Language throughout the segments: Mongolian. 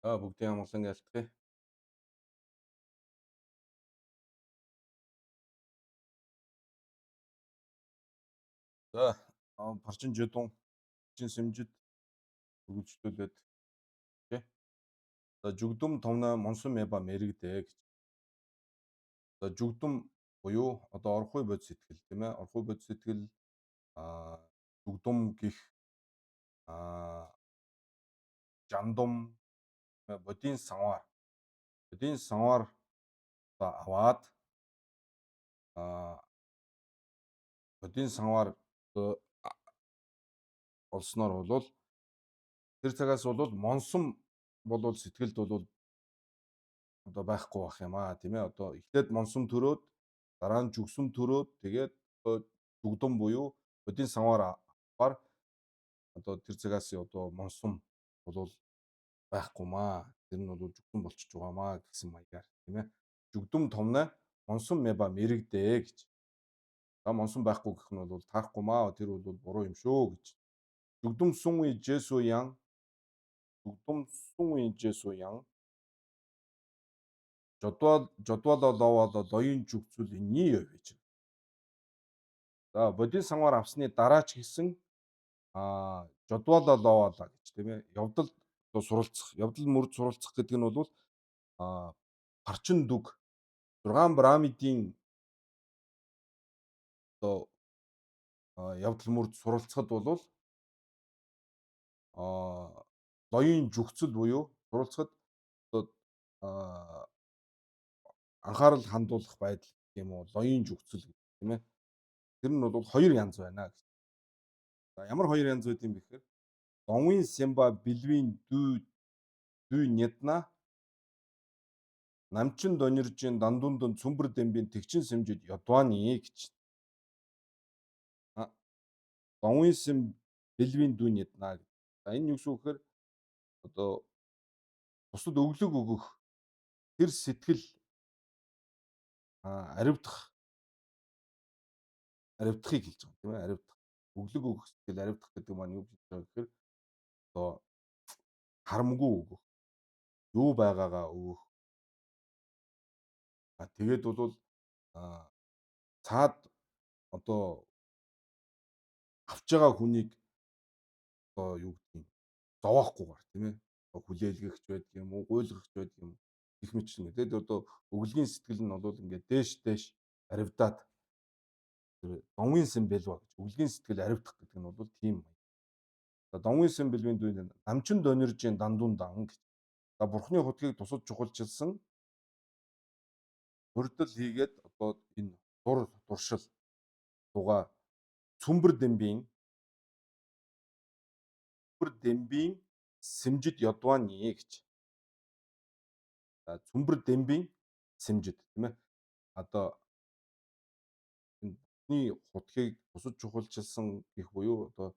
За бүгдийн амгалан айлтгая. За Парчин жудун чин сэмжид үргэлжлүүлээд тий. За жүгдэм томноо монсон мэба мэрэгдэ гэж. За жүгдэм буюу одоо орхуй бод сэтгэл тийм ээ. Орхуй бод сэтгэл жүгдэм гих жандум бодийн самвар. Бодийн самвар аваад бодийн самвар олсноор бол тэр цагаас бол монсон болвол сэтгэлд бол одоо байхгүй байх юм аа тийм ээ. Одоо эхлээд монсон төрөөд дараа нь жүгсэм төрөөд тэгээд жүгдэн буюу бодийн самвар авахар одоо тэр цагаас одоо монсон бол байхгүй маа. Тэр нь бол жүгдэн болчихж байгаа маа гэсэн маягаар тийм ээ. Жүгдэн томноо монсон мэба мэрэгдэ гэж. За монсон байхгүй гэх нь бол таарахгүй маа. Тэр бол буруу юм шүү гэж. Жүгдэн сунви Жесу ян. Жүгдэн сунви Жесу ян. Жодвол жодволо ловоло лоён жүгцүүл энэний ёв гэж. За бодийн самвар авсны дараа ч гэсэн жодволо ловоло гэж тийм ээ. Явдал суралцах, явдал мөрд суралцах гэдэг нь бол парчин дүг 6 пирамидын одоо явдал мөрд суралцахад бол лоён жүгцэл буюу суралцахад одоо анхаарал хандуулах байдал гэх юм уу, лоён жүгцэл гэх тийм ээ. Тэр нь бол хоёр янз байна гэж. За ямар хоёр янз байд юм бэ гэхээр Донвын Симба бэлвийн дүү дүү нядна намчин дониржин дандундун цүмбэр дэмбийн тэгчин сэмжид ядваны гэж. Донвын сим бэлвийн дүү нядна гэж. За энэ юу гэсэн үг гэхээр одоо бусдад өглөг өгөх тэр сэтгэл аривдах аривдахыг хэлж байгаа тийм ээ аривдах өглөг өгөх сэтгэл аривдах гэдэг маань юу гэж байгаа гэхээр одоо харамгүй өгөх юу байгаагаа өгөх тэгээд бол цаад одоо авч байгаа хүнийг одоо юу гэдгийг зовоохгүйгээр тийм ээ хүлээлгэгч байдаг юм уу гуйлгагч байдаг юм гэх мэтчлэн. Тэгээд одоо өглөгийн сэтгэл нь бол ингээд дээш дээш аривдаад домын сэн бэлва гэж өглөгийн сэтгэл аривдах гэдэг нь бол тийм. За домын сэн бэлвийн дүүн намчин дониржийн дандун дан гэж. За бурхны хутгийг тусад чухалчилсан хурдл хийгээд одоо энэ дур туршил туга цүмбэр дэмбийн сэмжид ядваны гэж. За цүмбэр дэмбийн сэмжид тийм ээ. Одоо энэ бурхны хутгийг тусад чухалчилсан гэх буюу одоо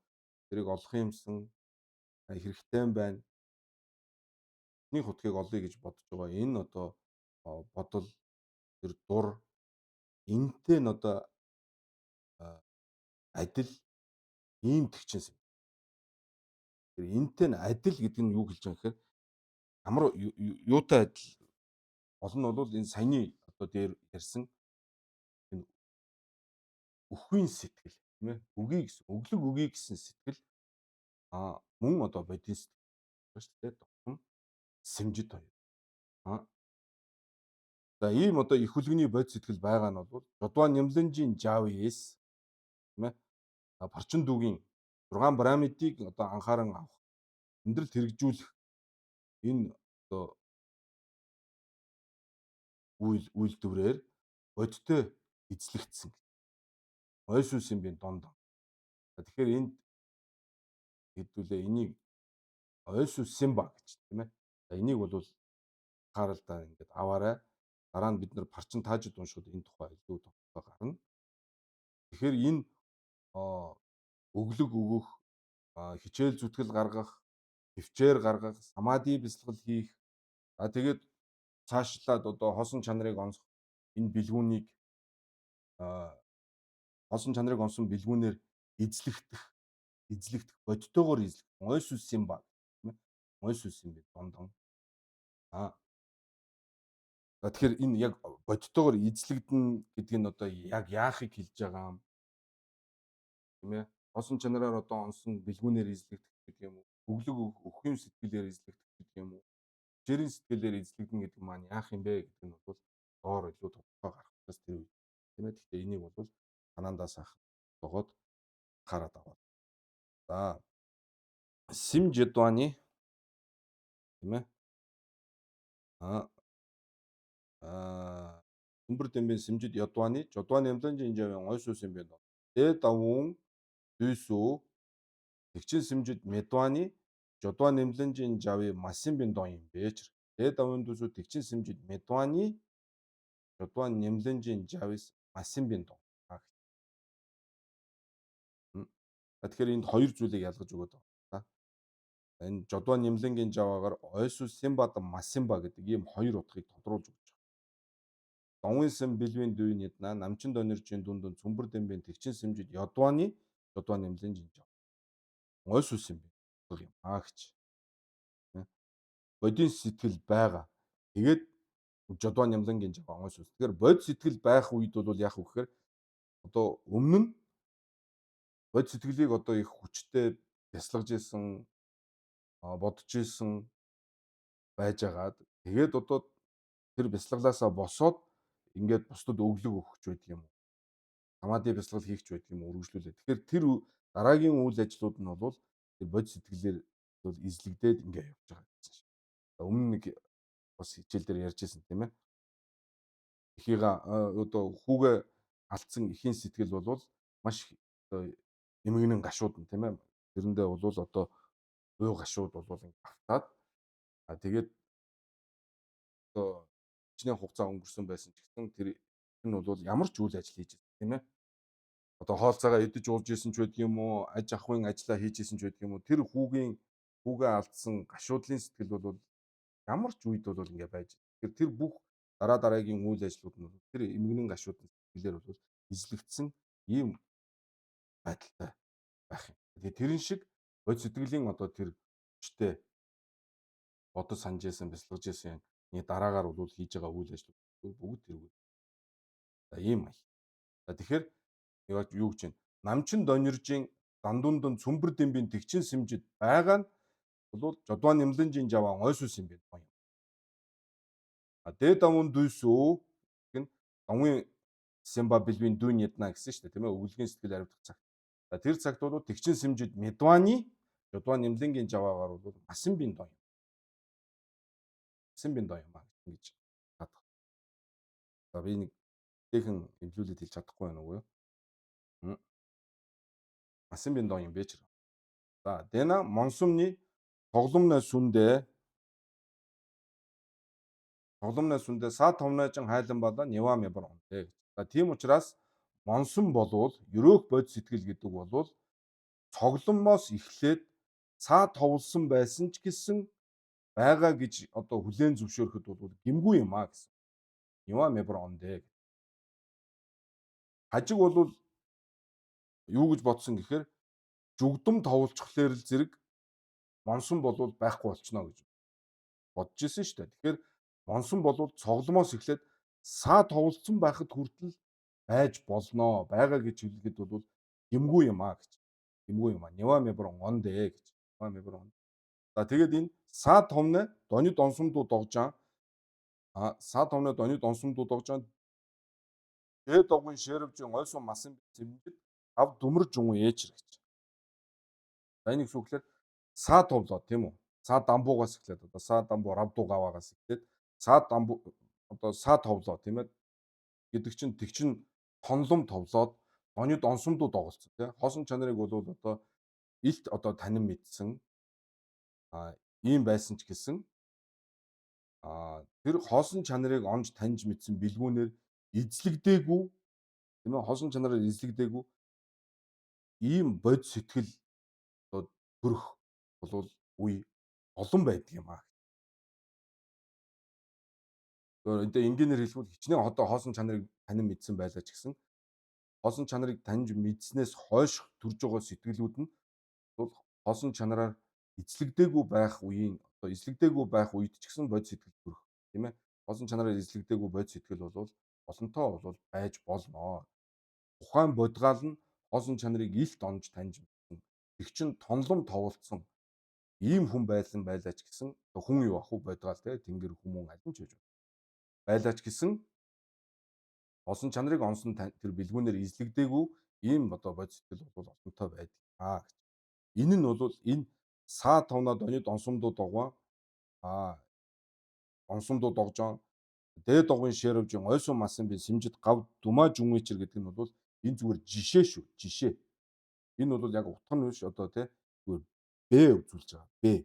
тэрийг олох юмсан хэрэгтэй байна. Бурхны хутгийг олъё гэж бодож байгаа энэ одоо бодол тэр дур энтэй нь одоо адил ийм тэгчинсэн. Тэр энтэй нь адил гэдэг нь юу хэлж байгаа гэхээр ямар юутай адил гол нь бол энэ саяны одоо дээр ярьсан энэ өхвийн сэтгэл тийм ээ үгүй гэсэн өглөг үгүй гэсэн сэтгэл мөн одоо бодийн сэтгэл шүү дээ. Догхон сэмжид хоёр. За ийм одоо их хүлгэний бод сэтгэл байгаа нь бол Жодван Нямланжийн Жавис тийм ээ Парчин дүүгийн 6 пирамидыг одоо анхааран авах амьдралд хэрэгжүүлэх энэ одоо үйлдвэрээр бодтой эзлэгдсэн. Ойсуусын бие донд. Тэгэхээр энд хэдүүлээ энийг ойсуу симба гэж тийм ээ. За энийг бол анхааралдаа ингээд аваарай. Дараа нь бид нар парчин таажид уншихад энэ тухай илүү тодорхой гарна. Тэгэхээр энэ өглөг өгөх, хичээл зүтгэл гаргах, төвчээр гаргах, самади бясалгал хийх. Тэгээд цаашлаад одоо хосон чанарыг онсох энэ бэлгүүнийг хосон чанарыг онсон бэлгүүнээр эзлэгдэх, эзлэгдэх бодтойгоор эзлэх. Ойс үсийн ба тийм ээ. Ойс үсийн би дондон. Аа. Тэгэхээр энэ яг бодтойгоор эзлэгдэн гэдэг нь одоо яг яахыг хэлж байгаа юм, тийм ээ? Хоосон чанараар одоо онсон бэлгүүнээр эзлэгдэх гэдэг юм уу? Өглөг өхөн сэтгэлээр эзлэгдэх гэдэг юм уу? Жирийн сэтгэлээр эзлэгдэнэ гэдэг маань яах юм бэ гэдэг нь бол доор илүү тодорхой гарах учраас тэр үе, тийм ээ. Гэхдээ энийг бол санаандаа сайхан тогоод хараад аваад. За, сим жидваны, тийм ээ. Аа аа Өмбөр дэмбэн симжид ядваны жодваны амланжин жавын ойсус юм байна. Дэ давун дүйсүү тэгчин симжид медваны жодва нэмлэнжин жави масын бин дон юм бэчэр. Дэ давун дүйсүү тэгчин симжид медваны жодва нэмлэнжин жавис масын бин дон. Тэгэхээр энд хоёр зүйлийг ялгаж өгöd байгаа. Энэ жодва нэмлэнгийн жаваагаар ойсуу симбад масимба гэдэг ийм хоёр утгыг тодруулж өгч байгаа. Донвын сэм бэлвийн дүйн ядна намчин доноржийн дундун цөмбөр дэмбэн тэгчин сэмжид ядваны жодва нэмлэнжин жав. Ойсуу симб юм аа гэж. Бодийн сэтгэл байгаа. Тэгээд жодва нэмлэнгийн жав ойсуу. Тэгэхээр бод сэтгэл байх үед бол яах вэ гэхээр одоо өмнө нь бод сэтгэлийг одоо их хүчтэй бясалгаж исэн, бодож исэн байжгаад тэгээд одоо тэр бясалгалаасаа босоод ингээд бусдад өглөг өгч байдаг юм уу? Самади бясалгал хийх ч байдаг юм уу, үргэлжлүүлээ. Тэгэхээр тэр дараагийн үйл ажлууд нь бол тэр бод сэтгэлээр бол эзлэгдээд ингээд явж байгаа гэсэн шиг. Өмнө нэг бас хичээл дээр ярьж байсан, тийм ээ. Эхийга одоо хүүгээ алдсан эхийн сэтгэл бол маш одоо эмгэнэн гашууд нь, тийм ээ. Тэрэндээ бол одоо уй гашууд бол ингээд автаад тэгээд одоо хичнээн хугацаа өнгөрсөн байсан ч гэсэн тэр нь бол ямар ч үйл ажил хийж байсан, тийм ээ. Одоо хоол цагаа идэж уулж исэн ч байдаг юм уу, аж ахуйн ажлаа хийж исэн ч байдаг юм уу. Тэр хүүгийн хүүгээ алдсан гашуудлын сэтгэл бол ямар ч үед бол ингээ байж. Тэгэхээр тэр бүх дараа дараагийн үйл ажлууд нь тэр эмгэнэн гашуудлын сэтгэлээр бол эзлэгдсэн ийм байдалтай байх юм. Тэгээ тэрэн шиг бод сэтгэлийн одоо тэр хүчтэй бодож санаж исэн, бясалгаж исэн нэг дараагаар бол хийж байгаа үйл ажлууд бүгд тэргүй. За, ийм маяг. За, тэгэхээр юу гэж байна? Намчин дониржийн дандундун цөмбөр дэмбийн тэгчин сэмжид байгаа нь бол жодван нэмлэнжийн жаван ойсус юм байна. А дэ давун дүйсүү гэн давын симба бэлвийн дүүн ядна гэсэн шүү дээ, тийм ээ, өвлгийн сэтгэл аривдах цагт. За, тэр цагт бол тэгчин сэмжид медваны жодван нэмлэнгийн жаваагаар бол масын бин дон. Масын бин дон юм аа гэж хадах. За, би нэг тэхэн эвлүүлээд хэлж чадахгүй байна уу юу? Масын бин дон юм бэ ч. За, дэна монсумны тогломной сүндэ тогломной сүндэ са томнойжин хайлан бала нива мебар онтэй гэж. За, тийм учраас монсон болвол ерөөх бод сэтгэл гэдэг болвол цогломоос эхлээд цаа товлсон байсан ч гэсэн байгаа гэж одоо хүлээн зөвшөөрөхөд бол гэмгүй юм а гэсэн. Нива мебар ондэ. Хажиг бол юу гэж бодсон гэхээр жүгдэм товлцохлоор л зэрэг монсон болвол байхгүй болчихно гэж бодож исэн шүү дээ. Тэгэхээр монсон болвол цогломоос эхлээд саа товлцсон байхад хүртэл байж болноо. Байгаа гэж хэлэхэд бол гэмгүй юм а гэж. Гэмгүй юм а. Нива мебар ондэ гэж. Нива мебар он. За, тэгээд энэ саа томны доны донсомдуу догжаан саа томны доны донсомдуу догжаан дээд догын шэрвжин ойсон масан зэмжид ав дүмэр жун ээчэр гэж. За, энэ гэсэн үгээр саа товлоо, тийм үү? Саа дамбуугаас эхлээд одоо саа дамбуу равдуу гаваагаас эхлээд саа дамбуу одоо саа товлоо, тийм ээ, гэдэг чинь тэг чин тонлом товлоод доны донсомдуу доголцсон, тийм. Хоосон чанарыг бол одоо илт одоо танин мэдсэн ийм байсан ч гэсэн тэр хоосон чанарыг онж таньж мэдсэн бэлгүүнээр эзлэгдээгүй, тийм ээ, хоосон чанараар эзлэгдээгүй ийм бод сэтгэл одоо төрөх бол үе олон байдаг юм аа. Тэгэхээр энгийнээр хэлбэл хичнээн одоо хоосон чанарыг танин мэдсэн байлаа ч гэсэн хоосон чанарыг таньж мэдснээс хойш төрж байгаа сэтгэлүүд нь бол хоосон чанараар эзлэгдээгүй байх үеийн Одоо эзлэгдээгүй байх үед ч гэсэн бод сэтгэл төрөх, тийм ээ. Хоосон чанараар эзлэгдээгүй бод сэтгэл бол олонтоо бол байж болно. Тухайн бодгаал нь хоосон чанарыг илт онж таньж мэдсэн. Тэг чин тонлом товолцсон ийм хүн байлан байлаач гэсэн хүн юу ах уу бодгаал те тэнгэр хүмүүн аль нь ч байж байлаач гэсэн хоосон чанарыг онсон тэр бэлгүүнээр эзлэгдээгүй ийм одоо бод сэтгэл бол олонтоо байдаг аа гэж. Энэ нь бол энэ саа товноо донид онсомдуу догвон онсомдуу догжон дээд догвын шервжин ойсон масан би сэмжид гав думаа жүнвичэр гэдэг нь бол энэ зүгээр жишээ шүү. Жишээ. Энэ бол яг утга нь биш одоо тий зүгээр Б үзүүлж байгаа. Б.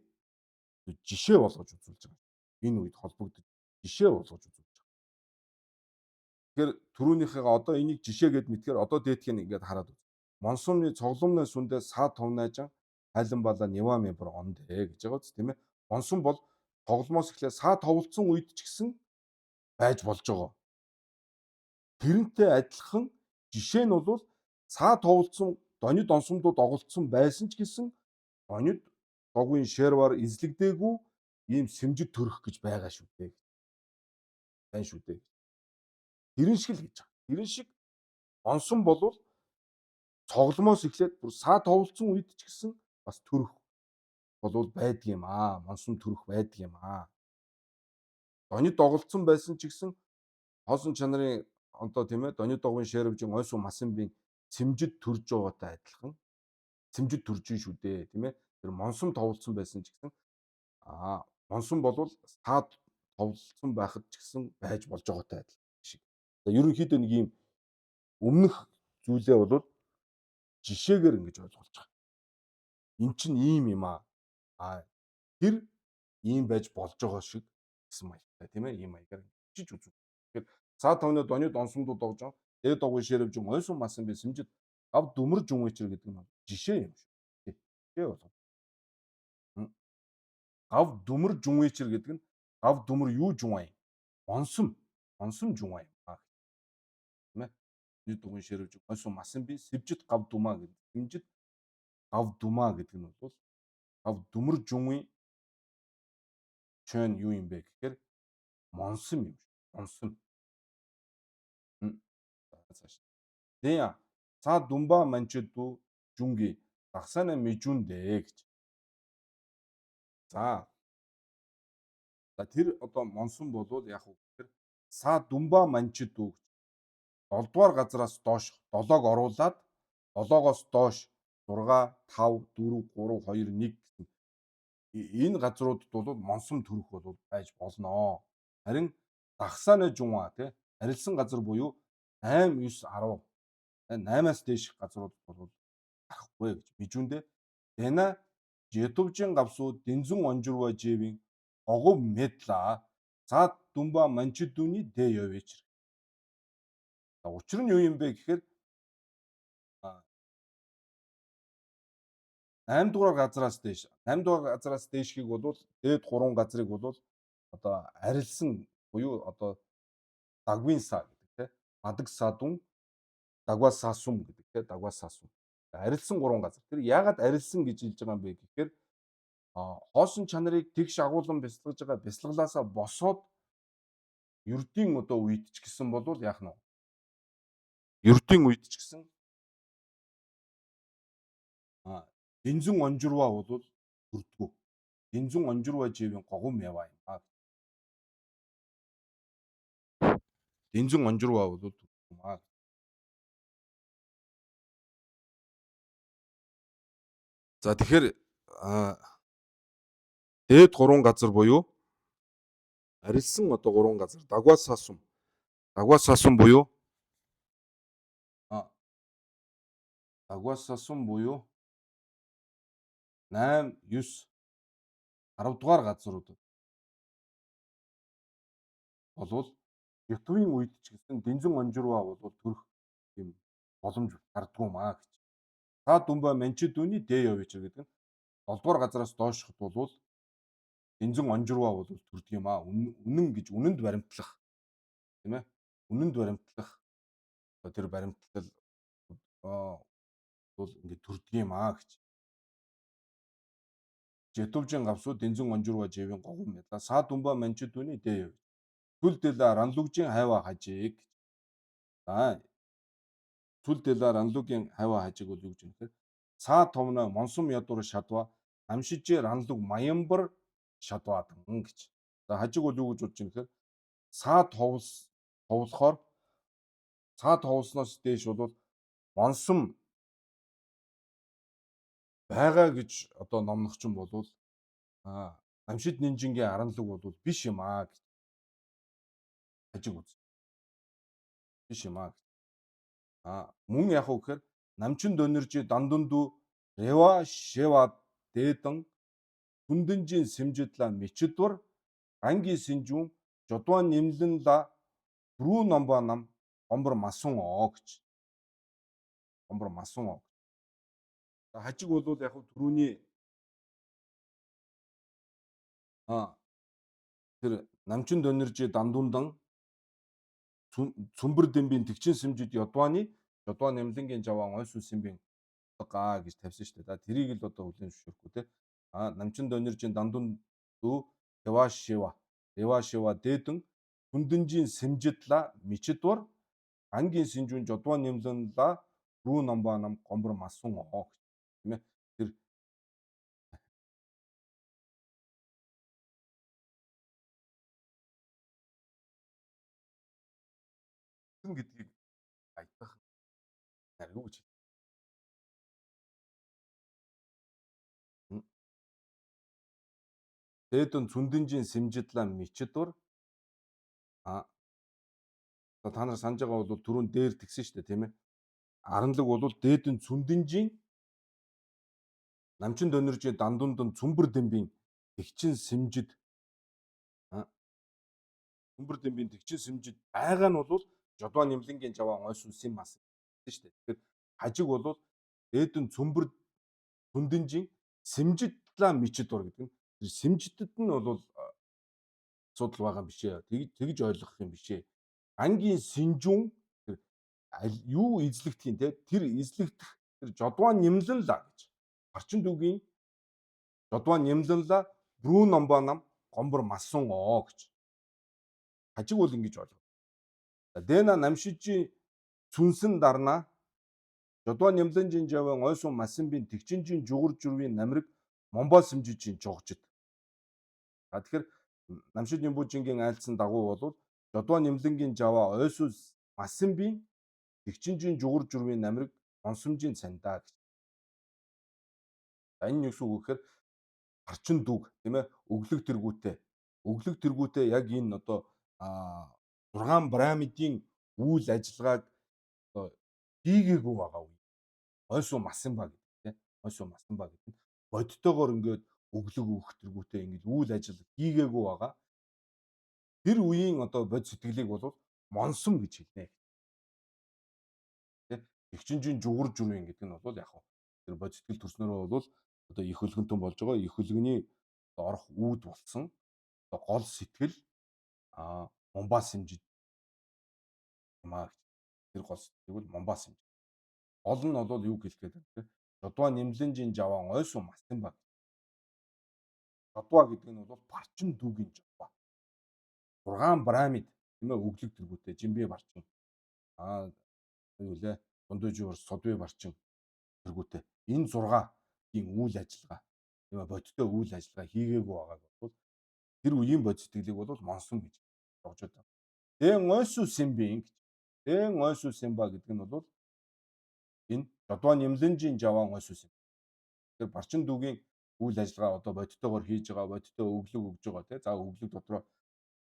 Жишээ болгож үзүүлж байгаа. Энэ үед холбогдож жишээ болгож үзүүлж байгаа. Тэгэхээр түрүүнийхээ одоо энийг жишээ гэд мэдхээр одоо дээдхийг ингээд хараад үз. Монсумны цогломны сүндээ саа товнайжан хайлан бала нива мебр ондэ гэж байгаа үз тийм ээ. Монсум бол тогломоос эхлээ саа товлцсон үед ч гэсэн байж болж байгаа. Тэрнтэй адилхан жишээ нь бол саа товлцсон донид онсомдууд оголцсон байсан ч гэсэн донид догвын шервар эзлэгдээгүй ийм сэмжид төрөх гэж байгаа шүү дээ. Байна шүү дээ. Тэрэн шиг л гэж байгаа. Тэрэн шиг онсон болвол цогломоос эхлээд бүр саа товлцсон үед ч гэсэн бас төрөх болвол байдаг юм аа. Монсон төрөх байдаг юм аа. Донид доголцсон байсан ч гэсэн хоосон чанарын одоо тийм ээ донид догвын шервжин ойсуу масын бийн сэмжид төрж байгаатай адилхан сэмжид төрж шүү дээ тийм ээ. Тэр монсон товлцсон байсан ч гэсэн монсон болвол саад товлцсон байхад ч гэсэн байж болж байгаатай адилхан шиг. За ерөнхийдөө нэг ийм өмнөх зүйлээ бол жишээгээр ингэж ойлгуулж байгаа. Эн чинь ийм юм аа. Тэр ийм байж болж байгаа шиг гэсэн маягтай тийм ээ. Ийм маягаар жиж үзв. Тэгэхээр цаа тавны донид онсомдууд догж байгаа. Дээд догвын шэрвжин ойсон масан би сэмжид гав дүмэр жүнвэчэр гэдэг нь жишээ юм шүү. Жишээ болов. Гав дүмэр жүнвэчэр гэдэг нь гав дүмэр юу жүнвэ юм? Онсом. Онсом жүнвэ юм аа. Тийм ээ. Донид догвын шэрвжин ойсон масан би сэвжид гав дүмаа гэдэг. Сэмжид гав дүмаа гэдэг нь бол гав дүмэр жүнвэ чөн юу юм бэ гэхээр монсом юм шүү. Монсом. Цааш. Тэя цаа думба манчэдүү жүнги дагсана мижүндэ гэж. За. За тэр одоо монсон болвол яг уу гэхээр саа думба манчэдүү гэж. 7 дугаар газараас доош 7-ог оруулаад 7-оос доош 6 5 4 3 2 1 гэсэн энэ газруудад бол монсон төрөх бол байж болно. Харин дагсааны жунгаа тий арилсан газар буюу 8 9 10 8-аас дээших газруудад бол гарахгүй гэж бижүүндээ дэна жетовжин гавсуу дэнзүн онжурва живийн огов медла цаад думба манчидүний дэ явээч. Учир нь юу юм бэ гэхээр 8 дугаар газраас дээш 8 дугаар газраас дээшхийг бол дээд 3 газрыг бол одоо арилсан буюу одоо дагвын саа гэдэг те мадаг садун дагва сасум гэдэг те дагва сасум арилсан 3 газар. Тэр яагаад арилсан гэж хэлж байгаа юм бэ гэхээр хоосон чанарыг тэгш агуулan бясалгаж байгаа бясалгалаасаа босоод ердийн одоо үед ч гэсэн болвол яах нь вэ? Ердийн үед ч гэсэн дэнзүн онжурва бол төрдгөө. Дэнзүн онжурва живийн гогом ява юм аа. Дэнзүн онжурва бол төрдгөө юм аа. За тэгэхээр дээд 3 газар буюу арилсан одоо 3 газар дагва сасум. Дагва сасум буюу дагва сасум буюу 8 9 10 дугаар газрууд болвол Ютубын үед ч гэсэн дэнзэн онжурва бол төрөх юм боломж гардгуу маа гэж. Та дүнбэ манчидүний дэ явич гэдэг нь 7 дугаар газараас доошхот болвол дэнзэн онжурва бол төрдөг юм аа. Үнэн гэж үнэнд баримтлах тийм ээ. Үнэнд баримтлах тэр баримтлал бол ингээд төрдөг юм аа гэж. Жетувжин гавсуу дэнзэн онжурва живийн гогон меда са думба манчид үний дээ. Түл дэла ранлугжин хайва хажиг. За түл дэла ранлугийн хайва хажиг бол юу гэж юм бэ? Са томно монсум ядуур шадва намшижээ ранлуг маямбар шадваадан гэж. За хажиг бол юу гэж бодож юм гэхээр саа товлс товлохоор цаа товлсноос дээш бол монсом байгаа гэж одоо номногчин болвол намшид нинжингийн аранлаг бол биш юм аа гэж хажиг үз. Биш юм аа гэж. Мөн яг уу гэхээр намчин дониржи дандундүү рева шева дээдэн хүндэнжин сэмжидла мичидвар анги синжүүн жодуан нэмлэнла брүү номбо нам гомбор масун оо гэж. Гомбор масун оо. Хажиг бол яг түрүүний тэр намчин дониржи дандундан цөмбөр дэмбийн тэгчин сэмжид ядваны жодуан нэмлэнгийн жаван ойсуу сэмбийн га гэж тавьсан шүү дээ. Тэрийг л одоо хүлээн зөвшөөрөхгүй те. Намчин дониржин дандун дүү Рева шива Рева шива дээдэн хүндэнжин сэмжидла мичидвар ангийн синжүүн жодуан нэмлэнла рүү номбо нам гомбор масун оо гэж тийм ээ. Тэр гэдгийг аятах юу гэж дээдэн цүндэнжин сэмжидла мичидвар та нар санаж байгаа бол түрүүн дээр тэгсэн шүү дээ тийм ээ. Аранлаг бол дээдэн цүндэнжин намчин дониржи дандундан цүмбэр дэмбийн тэгчин сэмжид цүмбэр дэмбийн тэгчин сэмжид байгаа нь бол жодоо нэмлэнгийн жаваа ойсун сэм мас гэсэн шүү дээ. Тэгэхээр хажиг бол дээдэн цүмбэр цүндэнжин сэмжидлаа мичидвар гэдэг нь тэр сэмжидэд нь бол асуудал байгаа юм биш ээ. Тэгж ойлгох юм биш ээ. Ангийн синжүүн тэр юу эзлэгдэх юм те тэр эзлэгдэх тэр жодван нэмлэн ла гэж. Барчин дүүгийн жодван нэмлэн ла брүү номбо нам гомбор масун оо гэж. Хажиг бол ингэж ойлгоо. Дэна намшижи сүнсэн дарна жодван нэмлэнжин жаван ойсун масинбийн тэгчинжин жугур журвийн намрыг момбо сэмжижин жогжид. А тэгэхээр намшид нэмбүжингийн айлцсан дагуу бол жодван нэмлэнгийн жаваа ойсуу масинбийн тэгчинжин жугур журвийн намрыг онсомжийн цандаа гэж. За энэ юу гэсэн үг гэхээр барчин дүг тийм ээ өглөг тэргүүтээ өглөг тэргүүтээ яг энэ одоо 6 пирамидын үйл ажиллагааг одоо хийгээгүй байгаа үе. Ойсуу масинба гэдэг тийм ойсуу масинба гэдэг нь бодтойгоор ингээд өглөг өгөх тэргүүтээ ингээд үйл ажил хийгээгүй байгаа. Тэр үеийн одоо бод сэтгэлийг бол монсон гэж хэлнэ. Тэ Тэгчинжин жугур журвын гэдэг нь бол яг тэр бод сэтгэл төрснөрөө бол одоо их хөлгөнтөн болж байгаа. Их хөлгөний орох үүд болсон. Одоо гол сэтгэл мумба сэмжид юм аа гэж. Тэр гол сэтгэлийг бол мумба сэмжид. Гол нь бол юу хэлэх гээд байна те. Жодуа нэмлэнжин жаван ойсуу мастин ба. Жодуа гэдэг нь бол барчин дүүгийн жодуа. 6 пирамид тийм ээ өглөг тэргүүтээ жимбэ барчин. Юу лээ дундууж содвэ барчин тэргүүтээ энэ 6-ийн үйл ажиллагаа тийм ээ бодиттой үйл ажиллагаа хийгээгүй байгааг бол тэр үеийн бод сэтгэлийг бол монсон гэж тогжоод байна. Дэн ойсуу сэмбин гэж. Дэн ойсуу сэмба гэдэг нь бол энэ жодуа нэмлэнжин жаван ойсуу сэм. Тэр барчин дүүгийн үйл ажиллагаа одоо бодиттойгоор хийж байгаа, бодиттой өглөг өгж байгаа тий. За өглөг дотроо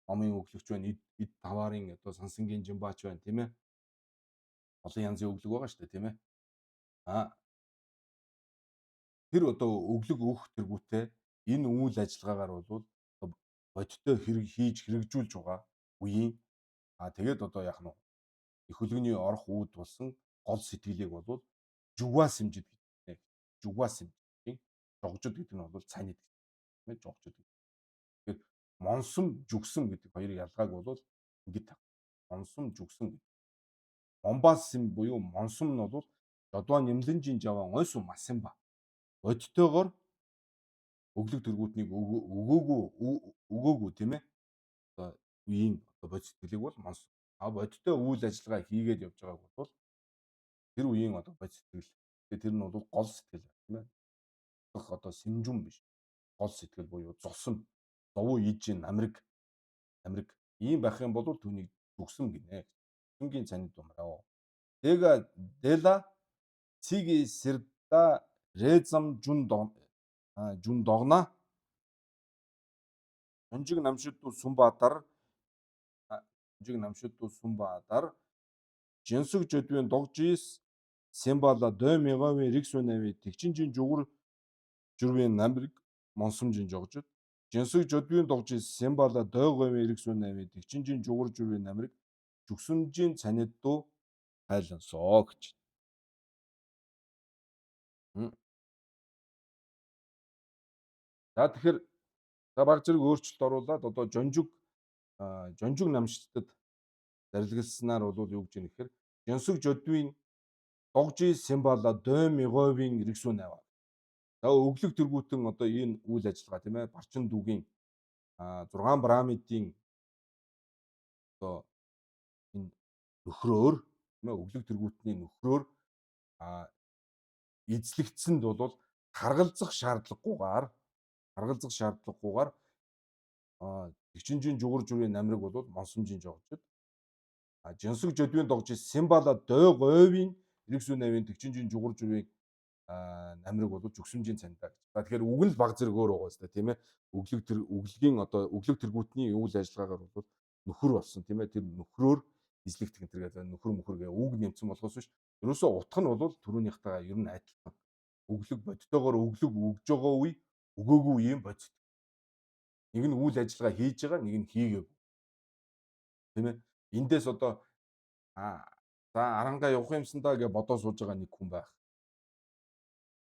номын өглөгч байна, эд таваарын одоо сансангийн жимбаач байна тийм ээ. Олон янзын өглөг байгаа шүү дээ тийм ээ. Тэр одоо өглөг өгөх тэргүүтээ энэ үйл ажиллагаагаар бол бодиттой хэрэг хийж хэрэгжүүлж байгаа үеийн тэгээд одоо яах нь их хөлгөний орох үүд болсон гол сэтгэлийг бол жугва сэмжид гэдэг. Жугва сэмжид жогжод гэдэг нь бол цанид тийм ээ жогжод. Тэгэхээр монсом жүгсэм гэдэг хоёрын ялгааг бол ингэж тав. Монсом жүгсэм гэдэг. Момбасим буюу монсом нь бол жодуа нэмлэнжин жаван ойсуу масимба. Бодтойгоор Өглөг тэргүүтнийг өгөөгүй өгөөгүй тийм ээ. Одоо үеийн одоо бод сэтгэлийг бол монсон. А бодиттой үйл ажиллагаа хийгээд явж байгааг бол тэр үеийн одоо бод сэтгэл. Тэгээ тэр нь бол гол сэтгэл тийм ээ. Одоо сэмжүн биш. Гол сэтгэл буюу зовсон. Зовуу ижин намрыг намрыг ийм байх юм бол түүнийг зүгсэн гинэ. Зүгсэнгийн цанид умраа. Дега дела циги сэрда резам жун жун догна Онжиг намшидду Сүнбаатар Онжиг намшидду Сүнбаатар Жинсэг жодвын догжис Симбала доймиговын риксүнэви тэгчинжин жугур журвын намрыг монсомжин жогжод Жинсэг жодвын догжис Симбала дойговын риксүнэви тэгчинжин жугур журвын намрыг жүгсүмжийн цанидду хайлансоо гэж. За тэгэхээр за баг зэрэг өөрчлөлт оруулаад одоо жонжиг жонжиг намшигтад зарилгалснаар бол юу гэж юм гэхээр Жинсэг жодвын догжи Симбала доймиговын риксүн аваа. За өглөг тэргүүтэн одоо энэ үйл ажиллагаа тийм ээ барчин дүүгийн 6 пирамидын одоо энэ нөхрөөр тийм ээ өглөг тэргүүтний нөхрөөр эзлэгдсэнд бол харгалзах шаардлагагүйгээр тэгчинжийн жугур журийн намрыг бол монсомжийн жогжид жинсэг жодвын догжи Симбала дой говийн 980-ийн тэгчинжийн жугур журийн намрыг бол жүгсэмжийн цандаа гэж. За тэгэхээр үг нь л баг зэрэг өөр байгаа зү тийм ээ. Өглөг тэр өглөгийн одоо өглөг тэргүүтний үйл ажиллагаагаар бол нөхөр болсон тийм ээ. Тэр нөхрөөр эзлэгдэх энэ тэргээ нөхөр мөхөр гэ үг нэмсэн болохоос биш. Ерөөсөө утга нь бол түрүүнийхтэйгээ ер нь адилхан. Өглөг бодтойгоор өглөг өгж байгаа үе өгөөгүй юм бодит. Нэг нь үйл ажиллагаа хийж байгаа, нэг нь хийгээгүй. Тийм ээ. Эндээс одоо за арангаа явах юмсан даа гэж бодоо сууж байгаа нэг хүн байх.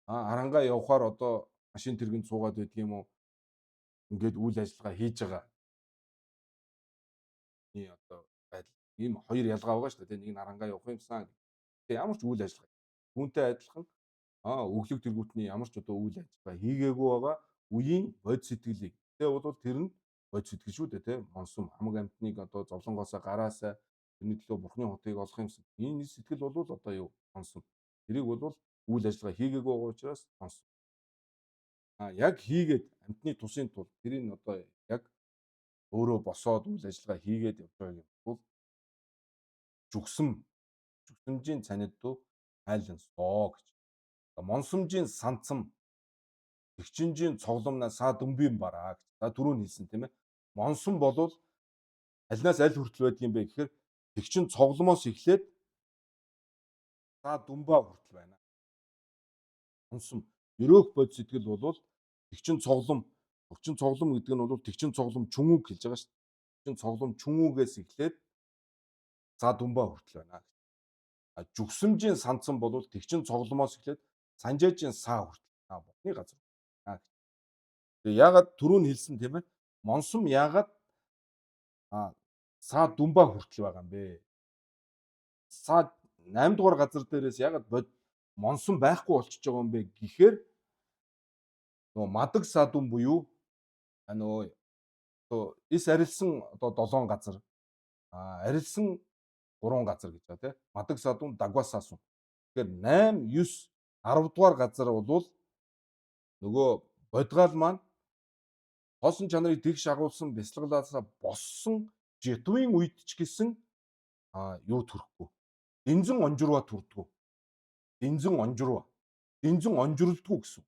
Арангаа явахаар одоо машин тэргэнд суугаад байдаг юм уу? Ингээд үйл ажиллагаа хийж байгаа. Ийм одоо байдал. Ийм хоёр ялгаа байгаа шүү дээ. Нэг нь арангаа явах юмсан. Тэгээ ямар ч үйл ажиллагаа. Түүнтэй адилхан өглөг тэргүүтний ямар ч одоо үйл ажиллагаа хийгээгүй байгаа үеийн бод сэтгэлийг. Тэгээ бол тэр нь бод сэтгэл шүү дээ тий. Монсом хамаг амтныг одоо зовлонгоосоо гараасаа тэрний төлөө бурхны хотыг олох юмсан. Энэ сэтгэл бол одоо юу монсом. Тэрийг бол үйл ажиллагаа хийгээгүй байгаа учраас монсом. Яг хийгээд амтны тусын тулд тэрийг одоо яг өөрөө босоод үйл ажиллагаа хийгээд явж байгаа юм бол жүгсэм жүгсэмжийн цанидду хайлансоо гэж. Монсомжийн санцам тэгчинжийн цогломнаа саа дүмбийн бараа гэж. За түрүүн хэлсэн тийм ээ. Монсон болвол алинаас аль хүртэл байдгийн бэ гэхээр тэгчин цогломоос эхлээд саа дүмбаа хүртэл байна. Монсон ерөөх бод сэтгэл бол тэгчин цоглом тэгчин цоглом гэдэг нь бол тэгчин цоглом чүнүүг хэлж байгаа шүү дээ. Тэгчин цоглом чүнүүгээс эхлээд саа дүмбаа хүртэл байна. А жүгсэмжийн санцсан бол тэгчин цогломоос эхлээд санжаажийн саа хүртэл бурхны газар. Тэгээ ягаад түрүүн хэлсэн тийм ээ? Монсом ягаад саа дүмбаа хүртэл байгаа юм бэ? Саа 8 дугаар газар дээрээс ягаад бод монсон байхгүй болчихж байгаа юм бэ гэхээр нөгөө мадаг саа дүм буюу нөгөө одоо эс арилсан одоо 7 газар арилсан 3 газар гэж байгаа тийм мадаг саа дүм дагва саа сүм. Тэгэхээр 8 9 10 дугаар газар бол нөгөө бодгаал маань хоосон чанарыг тэгш агуулсан бясалгалаасаа боссон жетвийн үед ч гэсэн юу төрөхгүй. Дэнзэн онжурва төрдгөө. Дэнзэн онжурва. Дэнзэн онжирлдгүү гэсэн.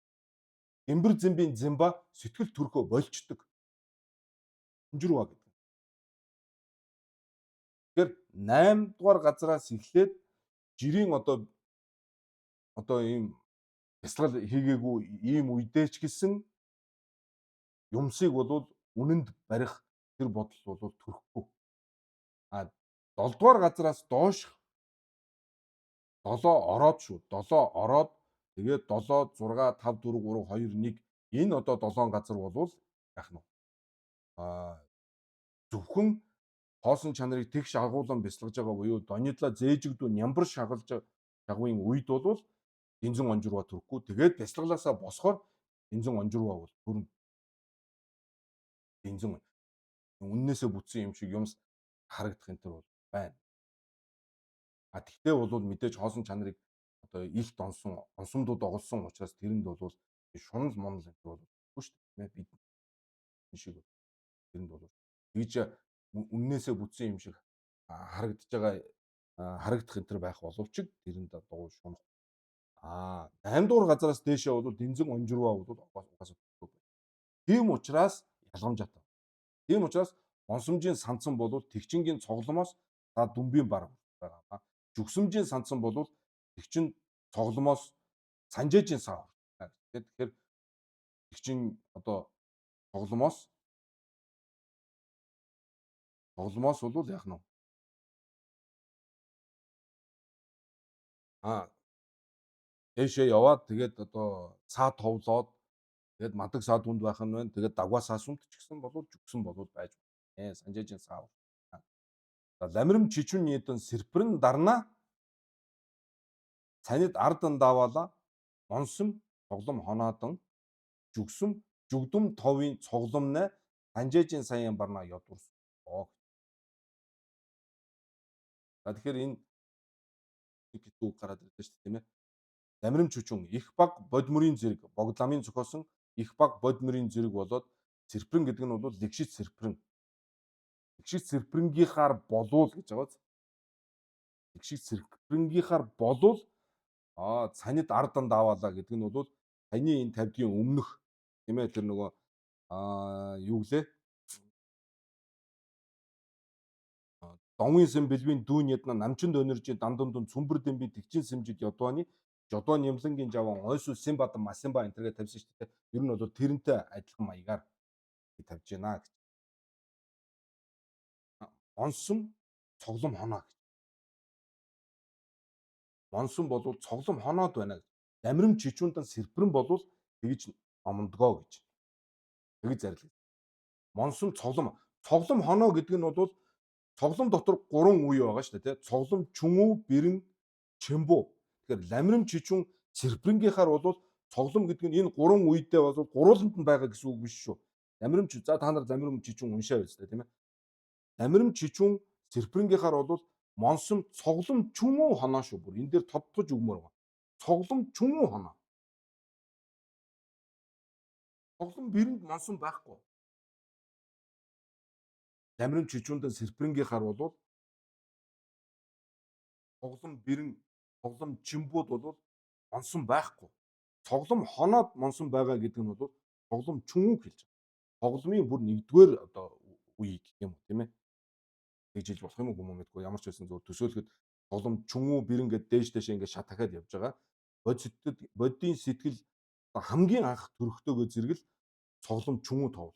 Эмбэр зэмбийн зэмба сэтгэл төрхөө болчдөг. Онжурва гэдэг. Тэгэхээр 8 дугаар газараас эхлээд жирийн одоо ийм бясалгал хийгээгүй ийм үедээ ч гэсэн юмсыг бол үнэнд барих тэр бодол бол төрөхгүй. А 7 дугаар газараас доош 7 ороод шүү. 7 ороод тэгээд 7 6 5 4 3 2 1 энэ одоо 7 газар болвол яах нь вэ? Зөвхөн хоосон чанарыг тэгш агуулan бясалгаж байгаа буюу донидла зээжигдүү нямбар шагалж шагвын үед бол дэнзэн онжурва төрөхгүй. Тэгээд бясалгалаасаа босохоор дэнзэн онжурва бол төрнө. Дэнзэн үннээсээ бүтсэн юм шиг юмс харагдах энэ төр бол байна. А тэгтээ бол мэдээж хоосон чанарыг одоо илт онсон, онсомдууд оголсон учраас тэрэнд бол шунал мунал энэ төр бол шүү дээ. Бид шиг тэрэнд бол тэгж үннээсээ бүтсэн юм шиг харагдаж байгаа харагдах энэ төр байх боловч тэрэнд одоо шунах. А 8 дугаар газараас дээшээ бол дэнзэн онжирваа бол угаасаа. Тийм учраас ялгамжаатай. Тийм учраас онсомжийн сандсан бол тэгчингийн цогломоос за дүмбийн бар байгаа. Жүгсэмжийн сандсан бол тэгчин цогломоос санжээжийн сан. Тэгэхээр тэгчин одоо цогломоос бол яах нь вэ? А дээшээ яваад тэгээд одоо цаа товлоод тэгээд мадаг саа дүнд байх нь байна. Тэгээд дагва саа сүмт ч гэсэн болов жүгсэн болов байж байна. Санжээжийн саа. За ламирм чичүн нийдэн сэрпрэн дарна цанид ардан даваала онсом цоглом хоноодан жүгсэм жүгдэм товын цогломнай санжээжийн саяын барна ёдурс. За тэгэхээр энэ гэдэг үг гараад ирлээ шүү дээ, тийм ээ. Ламирм чүчүн их баг бодмөрийн зэрэг богдламын зохиосон их баг бодмөрийн зэрэг болоод сэрпрэн гэдэг нь бол лэгшит сэрпрэн. Лэгшит сэрпрэнгийнхаар болуул гэж байгаа биз? Лэгшит сэрпрэнгийнхаар болуул цанид ардан даваалаа гэдэг нь бол таны энэ тавдгийн өмнөх тийм ээ тэр нөгөө юу гэлээ? Домын сэм бэлвийн дүүн ядна намчин дөнөржийн дандан дүн цүмбэр дэмби тэгчин сэмжид ядваны жодоо нямлангийн жаван ойсуу симбадан масимба энэ тэргээ тавьсан шүү дээ. Ер нь бол тэрнтэй адилхан маягаар тавьж байна гэж. Онсон цоглом хоноо гэж. Монсон бол цоглом хоноод байна гэж. Дамирм чичүүндан сэрпрэн болвол тэгж номондгоо гэж. Тэгж зарлаг. Монсон цоглом. Цоглом хоноо гэдэг нь бол цоглом дотор 3 үе байгаа шүү дээ, тэ. Цоглом чүнүү, бэрэн, чимбүү. Тэгэхээр ламирм чичүүн сэрпрэнгийнхаар бол цоглом гэдэг нь энэ 3 үедээ бол гурвууланд нь байгаа гэсэн үг биш шүү. Ламирм за та нар ламирм чичүүн уншаа биз дээ, тийм ээ. Ламирм чичүүн сэрпрэнгийнхаар бол монсон цоглом чүнүү хоноо шүү. Бүр энэ дээр тодтогч өгмөр байгаа. Цоглом чүнүү хоноо. Цоглом бирэнд монсон байхгүй. Ламирм чичүүндэн сэрпрэнгийнхаар бол цоглом бирэн цоглом чимбүүд бол монсон байхгүй. Цоглом хоноод монсон байгаа гэдэг нь бол цоглом чүнүү хэлж байгаа. Цогломын бүр нэгдүгээр одоо үеийг гэх юм уу, тийм ээ. Тэгж хэлж болох юм уу юм мэдгүй. Ямар ч байсан зөв төсөөлөхөд цоглом чүнүү бирэн гэд дээш дээш ингээд шат дахиад явж байгаа. Бод сэтгэл бодийн сэтгэл хамгийн анх төрөхтөөгөө зэрэгэл цоглом чүнүү товл.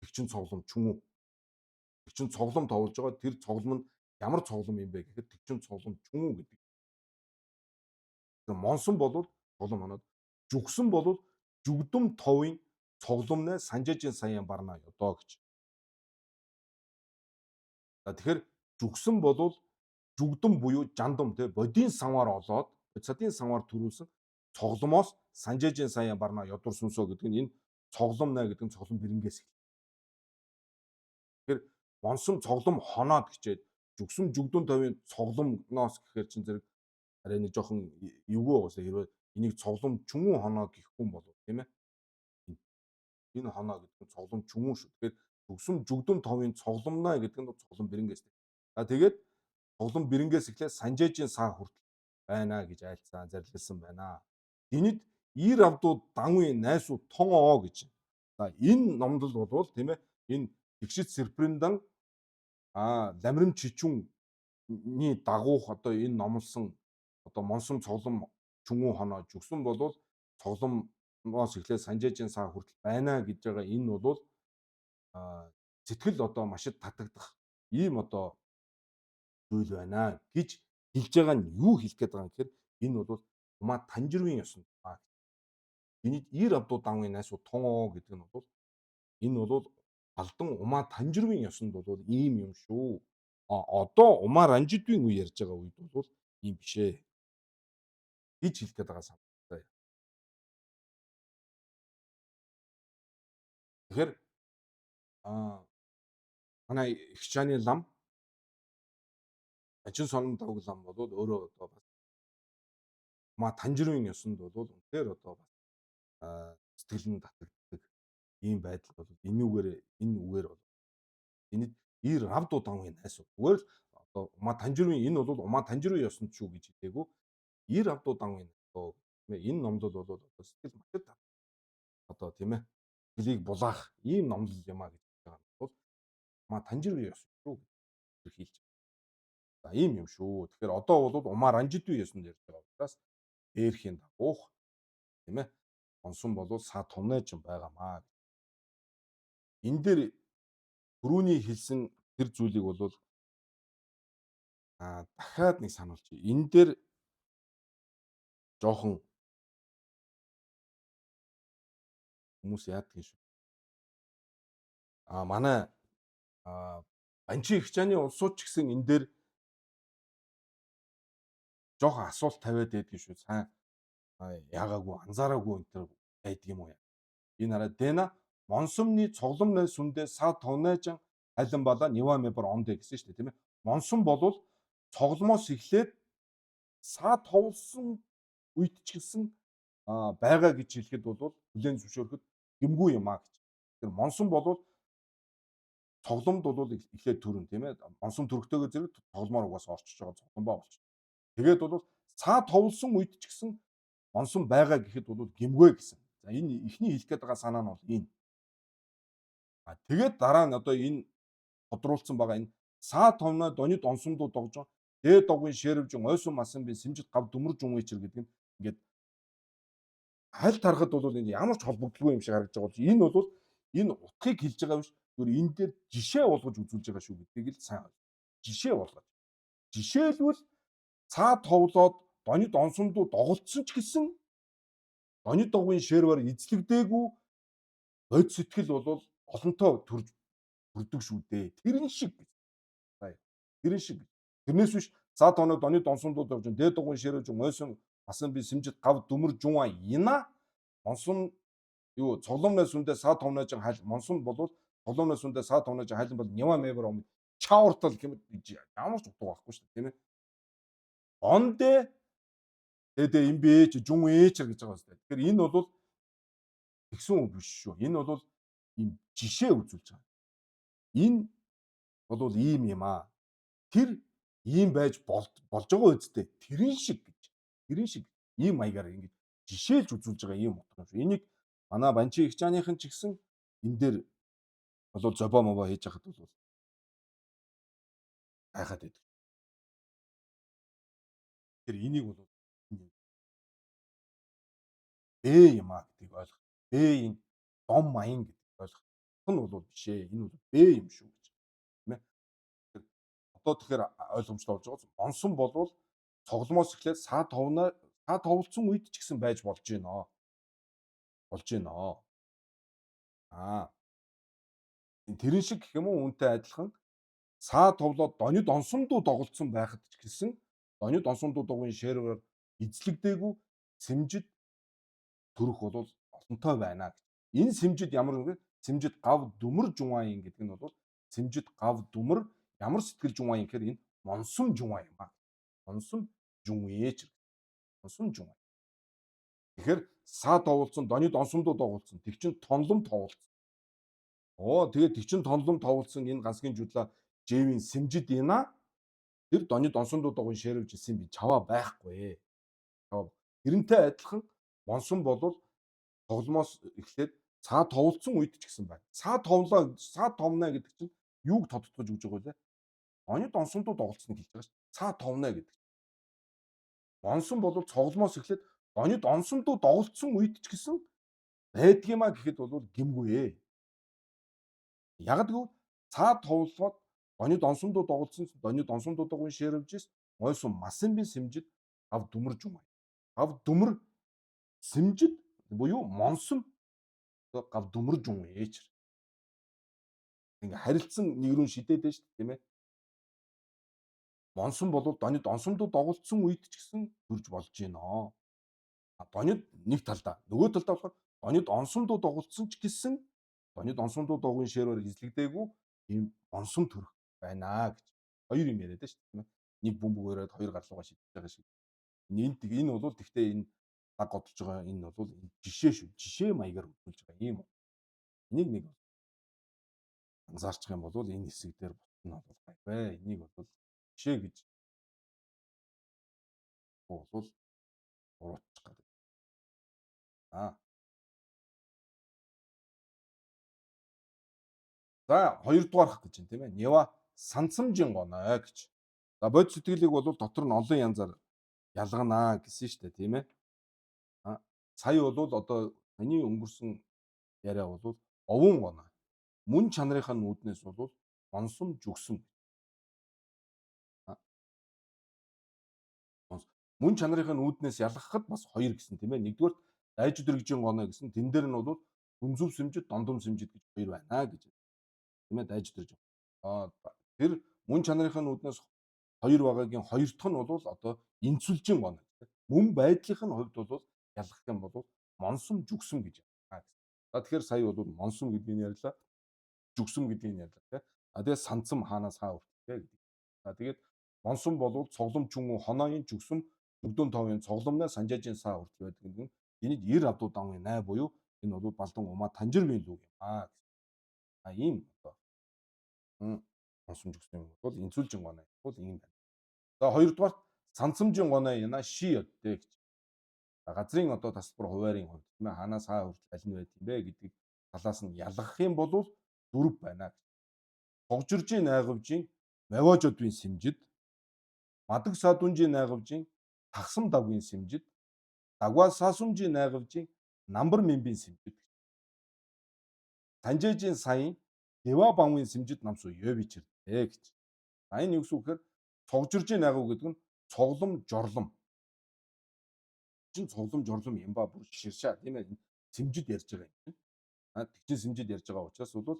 Тэгчин цоглом чүнүү. Тэгчин цоглом товлж байгаа. Тэр цоглом нь ямар цоглом юм бэ гэхэд тэгчин цоглом чүнүү гэдэг. Монсон болвол цоглом хоноод, жүгсэн болвол жүгдэм товын цогломнай санжээжийн саяын барна ёдоо гэж. За тэгэхээр жүгсэн болвол жүгдэм буюу жандам те бодийн самаар олоод бодисадын самаар төрүүлсэн цогломоос санжээжийн саяын барна ёдур сүнсөө гэдэг нь энэ цогломнай гэдэг нь цоглом бэрэнгээс эхэлнэ. Тэгэхээр монсон цоглом хоноод гэчээд жүгсэн жүгдэн товын цогломноос гэхээр чин зэрэг арай нэг жоохон эвгүй байгаасаа хэрвээ энийг цоглом чүнүү хоноо гэх хүн болов тийм ээ. Энэ хоноо гэдэг нь цоглом чүнүү шүү. Тэгэхээр жүгсэн жүгдэн товын цогломнаа гэдэг нь цоглом бэрэнгээс. За тэгээд цоглом бэрэнгээс эхлээд санжээжийн саа хүртэл байна гэж айлцсан, зарлисан байна. Энэд ир авдуу данвын найсуу тон оо гэж. За энэ номдол болвол тийм ээ энэ тэгшит сэрпрэндан ламирм чичүүнний дагуух одоо энэ номлосон одоо монсон цоглом чүнүү хоноо жүгсэн болвол цогломоос эхлээд санжээжийн саа хүртэл байна гэж байгаа энэ бол сэтгэл одоо маш их татагдах ийм одоо зүйл байна гэж хэлж байгаа нь юу хэлэх гээд байгаа юм гэхээр энэ бол Умаа Танжирвын ёсонд ба. Энийг ир авдуу данвын найсуу тун оо гэдэг нь бол энэ бол Алдан Умаа Танжирвын ёсонд бол ийм юм шүү. А одоо Умаа Ранжидвын үе ярьж байгаа үед бол ийм биш ээ гэж хэлэх гээд байгаа санагдаа. Тэгэхээр Манай Ихчааны лам Ажин сонон давг лам бол өөрөө одоо бас ма Танжирын ёсонд бол үнэхээр одоо бас сэтгэл нь татагддаг ийм байдал бол энүүгээр энэ үгээр бол энэ ир равду давын найс зүгээр л одоо ума Танжирын энэ бол ума Танжирын ёсонд шүү гэж хэлээгүй ир равду давын одоо энэ номлол бол одоо сэтгэл маш их одоо тийм ээ сэтгэлийг булаах ийм номлол юм а гэж байгаа нь бол ума Танжирын ёс шүү гэж хэлж байгаа. За ийм юм шүү. Тэгэхээр одоо бол умаа ранжидүй ёсонд ярьж байгаа учраас дээрхийн дагуух тийм ээ онсон болвол са тунайж байгаамаа. Энэ дээр түрүүний хэлсэн тэр зүйлийг бол дахиад нэг сануулчих. Энэ дээр жоохон хүмүүс яадаг юм шүү. Манай Банчин Ихчааны улсууд ч гэсэн энэ дээр жоохон асуулт тавиад байдгийн шүү. Сайн яагаагүй анзаараагүй энэ төр байдаг юм уу? Энэ хараа дэна монсомны цогломны сүндээ са тунайжан алин бала нива мебор ондэ гэсэн шүү дээ, тийм ээ. Монсон болвол цогломоос эхлээд са товлсон үед ч гэсэн байгаа гэж хэлэхэд бол хүлээн зөвшөөрөхөд гэмгүй юм а гэж. Тэр монсон болвол цогломд бол эхлээд төрөн, тийм ээ. Монсон төрөхтэйгээ зэрэг цогломоор угаас орчиж байгаа цогломбоо болчих. Тэгээд бол цаа товлсон үед ч гэсэн онсон байгаа гэхэд бол гэмгүй гэсэн. За энэ эхний хэлэх гээд байгаа санаа нь бол энэ. Тэгээд дараа нь одоо энэ тодруулсан байгаа энэ саа товноо донид онсомдуу догж байгаа. Дээд догын шэрвжин ойсон масан би сэмжид гав дүмэр жунвичэр гэдэг нь ингээд хальт харахад бол энэ ямар ч холбогдолгүй юм шиг харагдаж байгаа бол энэ бол энэ утгыг хэлж байгаа биш. Зүгээр энэ дээр жишээ болгож үзүүлж байгаа шүү гэдгийг л сайн ойлгох. Жишээ болгож. Жишээлбэл цаа товлоод донид онсомдуу доголдсон ч гэсэн донид догын шэрвэр эзлэгдээгүй бод сэтгэл бол олонтоо төрж төрдөг шүү дээ. Тэрэн шиг гэж. Тэрэн шиг. Тэрнээс биш цаа тоног донид онсомдуу догж дээд догын шэрвж ойсон басан би сэмжид гав дүмэр жуна ина онсон юу цогломноо сүндээ саа товноо хал монсон болвол цогломноо сүндээ саа товноо хайлан бол нива мэвэр ом чауртал гэмэд ямар ч утга байхгүй шүү дээ, тийм ээ. Ондэ дэ им бэ ч жун ээч гэж байгаа юм. Тэгэхээр энэ бол тэгсэн үг биш шүү. Энэ бол ийм жишээ үзүүлж байгаа. Энэ бол ийм юм аа. Тэр ийм байж болж байгаа үсттэй тэрэн шиг гэж. Тэрэн шиг ийм маягаар ингэж жишээлж үзүүлж байгаа ийм утга юм шүү. Энийг манай Банчи Ихчааныхан ч гэсэн энэ дээр бол зобоо мобоо хийж хахад бол гайхаад байдаг. Тэр энийг бол Б юм а гэдгийг ойлгох. Б энэ дом маян гэдгийг ойлгох. Энэ бол биш ээ. Энэ бол Б юм шүү гэж. Тийм ээ. Одоо тэгэхээр ойлгомжтой болж байгаа. Онсон болвол цогломоос эхлээд саа товноо саа товлцсон үед ч гэсэн байж болж гинэ. Болж гинэ. Тэрэн шиг гэх юм уу үүнтэй адилхан саа товлоод донид онсомдуу доголдсон байхад ч гэсэн донид онсомдуу дугуйн шэрвэр эзлэгдээгүй сэмжид төрөх бол олонтой байна гэж. Энэ сэмжид ямар вэ? Сэмжид гав дүмэр жунваин гэдэг нь бол сэмжид гав дүмэр ямар сэтгэл жунваин гэхээр энэ монсом жунваа юм аа. Монсом жунвээч. Монсом жунваа. Тэгэхээр саа товлцсон, донид онсомдуу доголдсон, тэгчин тонлом товлцсон. Оо тэгээд тэгчин тонлом товлцсон энэ гансгийн жудлаа жэвийн сэмжид ина тэр донид онсомдуу догын шэрвж исэн би чаваа байхгүй. Чаваа. Тэрнтэй адилхан монсон болвол тогломоос эхлээд цаа товлцсон үед ч гэсэн байна. Цаа товлоо, цаа товно гэдэг чинь юуг тодтогч өгж байгаа вэ? Донид онсомдуу доголдсныг хэлж байгаа шүү. Цаа товно гэдэг. Монсон бол цогломоос эхлээд донид онсомдуу доголдсон үед ч гэсэн байдгиймаа гэхэд бол гэмгүй ээ. Яг гэвэл цаа товлоод донид онсомдуу доголдсон донид онсомдуу догын шэрвжээс ойсон масан би сэмжид ав дүмэр жум. Ав дүмэр сэмжид буюу монсон гав дүмэр жум ээч. Ингээ харилцсан нэг рүү шидээд байна шүү дээ, тийм ээ. Монсон бол донид онсомдуу доголдсон үед ч гэсэн төрж болж гинэ. Донид нэг талдаа, нөгөө талдаа болохоор донид онсомдуу доголдсон ч гэсэн Донид онсомдуу доогийн шээрээр эзлэгдээгүй ийм онсом төрөх байна гэж. Хоёр юм яриад шүү дээ. Нэг бөмбөг өрөөд хоёр гарлуугаа шидэж байгаа шиг. Энэ энэ бол тэгтээ энэ даг годолж байгаа энэ бол энэ жишээ шүү. Жишээ маягаар үзүүлж байгаа юм. Энийг нэг анзаарчих юм бол энэ хэсэг дээр бут нь бол гайвэ. Энийг бол жишээ гэж бол буруутчих гэдэг. Аа. За хоёрдугаарх гэж юм тийм ээ. Нева сансамжин гоной гэж. За бодит сэтгэлийг бол дотор нь олон янзаар ялганаа гэсэн шүү дээ тийм ээ. А сая бол одоо таны өнгөрсөн яриа бол овун гоной. Мөн чанарынхаа нүүднээс бол онсом жүгсэм. Мөн чанарынхаа нүүднээс ялгахад бас хоёр гэсэн тийм ээ. Нэгдүгээр дайж өдрөгжин гоной гэсэн. Тэн дээр нь бол гүнзүв сэмжид, дондом сэмжид гэж хоёр байна гэж. Тийм ээ, дайж өдрөгжин. Аа тэр мөн чанарынхаа нүүднээс хоёр байгаагийн хоёр дахь нь бол одоо инцүлжин гоной. Мөн байдлынх нь хувьд бол ялгах юм бол монсом жүгсэм гэж байна. За тэгэхээр сая бол монсом гэдгийг ярьлаа. Жүгсэм гэдгийг ярьлаа тийм. А тэгээ санцам хаанаас хаа хүртэлтэй гэдэг. За тэгээд монсом бол цоглом чүнгүн хоноён жүгсэм бүгдэн товын цогломноо санжаажийн саа хүртэл байдаг гэдэг нь энийг 90 авдуу давын най буюу энэ бол балдан умаа танжирвийн лүг юм аа. А ийм одоо монсом жүгсэм бол инцүлжин гоной бол ийм байна. За хоёрдугаарт сансамжин гоной яна ши өдтэй гэж. Газрын одоо тасалбар хуваарийн хувьд тийм ээ хаанаас хаа хүртэл аль нь байд юм бэ гэдэг талаас нь ялгах юм бол дөрв байна гэж. Цогжиржийн найгавжийн мавожодын сэмжид, мадаг садунжийн найгавжийн тагсам давгийн сэмжид, дагва сасумжийн найгавжийн намбар мэмбийн сэмжид. Санжээжийн саяын дэва бамын сэмжид намсуу ёвичэрдэ гэж. За энэ юу гэсэн үг гэхээр цогжиржийн найгав гэдэг нь цоглом жорлом. Чин цоглом жорлом юм ба бүр ширшаа тийм ээ сэмжид ярьж байгаа юм. А тэгчин сэмжид ярьж байгаа учраас бол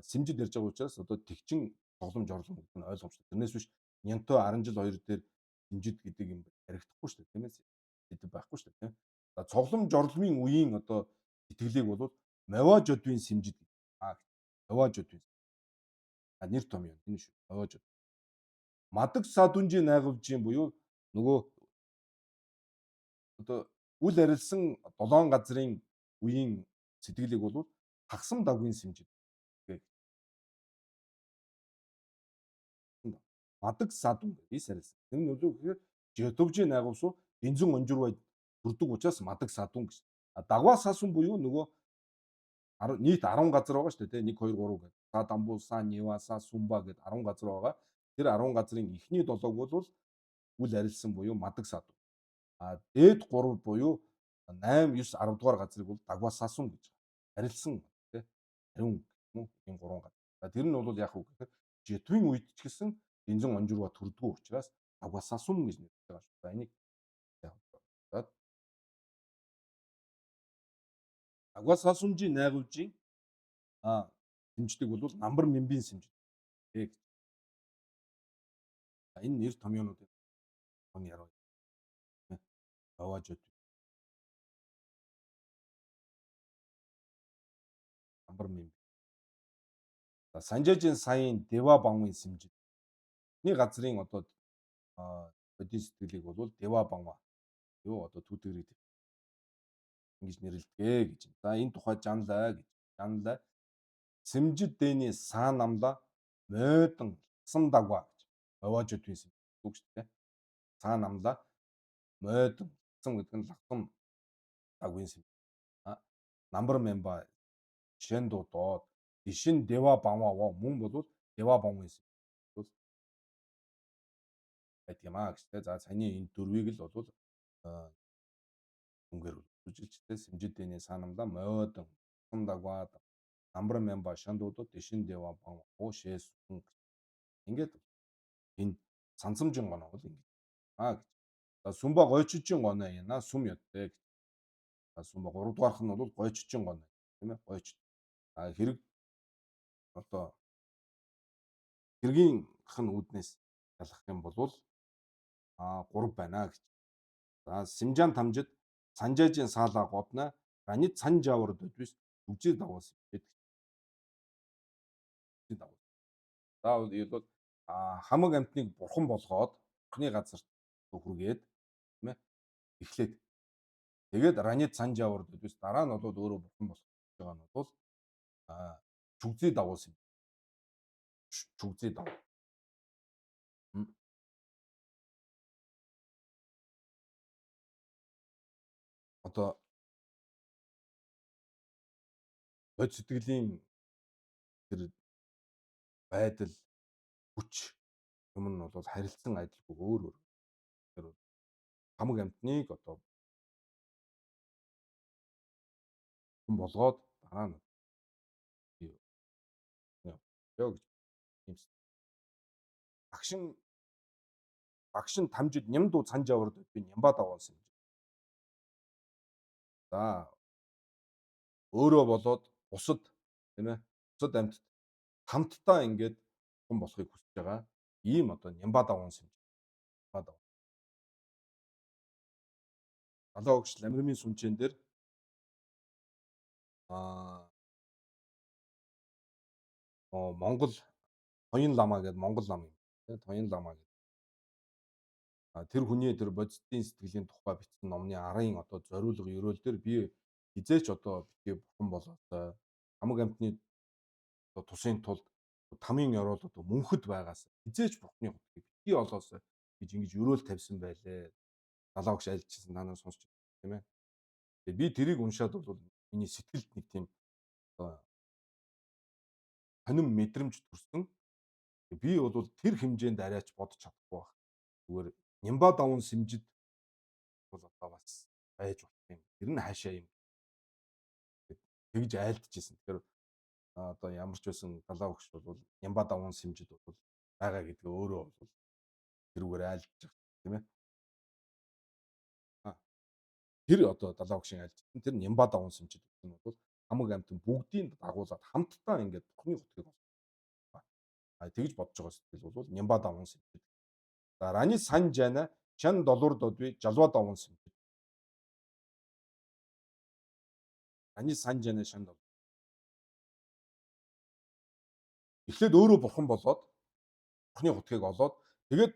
сэмжид ярьж байгаа учраас одоо тэгчин цоглом жорлом гэдэг нь ойлгомжтой. Тэрнээс биш нянто 10 жил хоёр дээр сэмжид гэдэг юм ярихдаггүй шүү дээ тийм ээ. Сэдв байхгүй шүү дээ тийм. За цоглом жорломын үеийн одоо итгэлийг бол мавожодын сэмжид гэдэг. А мавожодын. А нэр том юм энэ шүү. Мавожод. Мадаг садунжийн найгавжийн буюу нөгөө одоо үл арилсан долоон газрын үеийн сэтгэлийг бол тагсам давгийн сэмжид гэх. Мадаг садун ис арилсан. Тэр нь өлөө гэхээр жетовжийн найгавсуу гинзэн онжурвай төрдөг учраас мадаг садун гэж. Дагва сасун буюу нөгөө нийт 10 газар байгаа шүү дээ, 1 2 3 гэдэг. Са дамбуу, са нива, са сумба гэдэг 10 газар байгаа. Тэр 10 газрын эхний долоог бол үл арилсан буюу мадаг садун. А дээд 3 буюу 8 9 10 дугаар газрыг бол дагва сасун гэж арилсан тий. Ариун юм ийм гурван газар. За тэр нь бол яг уу гэхээр жетвийн үед ч гэсэн гинзэн онжурва төрдгөө учраас дагва сасун гэж нэрлэж байгаа шүү. За энийг за дагва сасунжийн найгавжийн сэмждэг бол намбар мэмбийн сэмждэг гэж. Энэ нэр томьёонуудын он яруу. Аваажууд. Намбар мэмби. За Санжаажийн саяын Дева бамын сэмжид. Эхний газрын одоо бодийн сэтгэлийг бол Дева бамва юу одоо түүтгэрийг ингэж нэрлэдэг гэж. За энэ тухай жанлаа гэж. Жанлаа. Сэмжид дэний саа намла мойдон ласан дагва гэж. Аваажуудын сэмжид үг шүү дээ. Саа намла мойдон ласан гэдэг нь лахсан дагвын сэмжид. Намбар мемба шэндуудод дишин дева бамва мөн бол дева бамвын сэмжид бол байдаг юм аа гэж тэ. За саяны энэ дөрвийг л бол үнгээр үжилчтэй сэмжид дэний саанамла мойдон ласан дагва намбар мемба шандуудад дишин дева бамва шээс ингээд энэ сансамжин гоноо бол ингэж аа гэж. За сүмба гойчижин гоноо яна сүм ёдтэй гэж. За сүмба 3 дугаарх нь бол гойчижин гоноо тийм ээ гойч. А хэрэг одоо хэргийнх нь үүднээс ялах юм бол 3 байна гэж. За симжан тамжид санжаажийн саалаа годно ганит сан жавар додвис үжиг дагуулсан гэдэг. За бол хамаг амьтныг бурхан болгоод бурхны газар хүргээд тийм ээ эхлээд тэгээд Ранит Санжавар гэдээс дараа нь бол өөрөө бурхан болох гэж байгаа нь бол чүгзий дагуулсан юм. Чүгзий дагуу. Одоо бод сэтгэлийн тэр байдал хүч юм нь бол харилцан адилгүй өөр өөр. Тэр хамаг амьтныг одоо хүн болгоод дараа нь ёо гэж юм. Багшин тамжид нямдуу цанжавард би нямба даваасан юм. За өөрөө болоод бусад тийм ээ бусад амьтад хамтдаа ингээд хүн болохыг хүсэж байгаа ийм одоо нямба давуун сэмж. Нямба давуун. Далаа өгш ламирмын сүмжэн дээр Монгол Тоён лама гэдэг Монгол лам юм. Тийм Тоён лама гэдэг. Тэр хүний тэр бодитын сэтгэлийн тухай бичсэн номны арын одоо зориулга ерөөл дээр би хизээч одоо битгий бурхан болоосой хамаг амьтны одоо тусын тулд тамийн ёроол одоо мөнхөд байгаас хизээч бурхны хотгийг битгий олоосой гэж ингэж ерөөл тавьсан байлээ. Далаа өгш айлчсан та нар сонсч тийм ээ. Тэгээ би тэрийг уншаад бол миний сэтгэлд нэг тийм одоо сонин мэдрэмж төрсөн. Би бол тэр хэмжээнд арайч бодож чадахгүй байх. Зүгээр нямба даван сэмжид бол одоо бас байж болох юм. Тэр нь хаашаа юм. Тэгж айлдчихсэн. Тэгэхээр одоо ямар ч байсан далаа өгш бол нямба даван сэмжид бол байгаа гэдгээ өөрөө бол тэрүүгээр айлдж байгаа тийм ээ. Тэр одоо далаа өгшин айлдсан. Тэр нямба даван сэмжид гэдэг нь бол хамаг амьтан бүгдийг дагуулад хамтдаа ингээд бурхны хотгийг тэгж бодож байгаа сэтгэл бол нямба даван сэмжид. За рани сан жана чан долуур додви жалва даван сэмжид. Рани сан жана шан долуур. Эхлээд өөрөө бурхан болоод бурхны хутгийг олоод тэгээд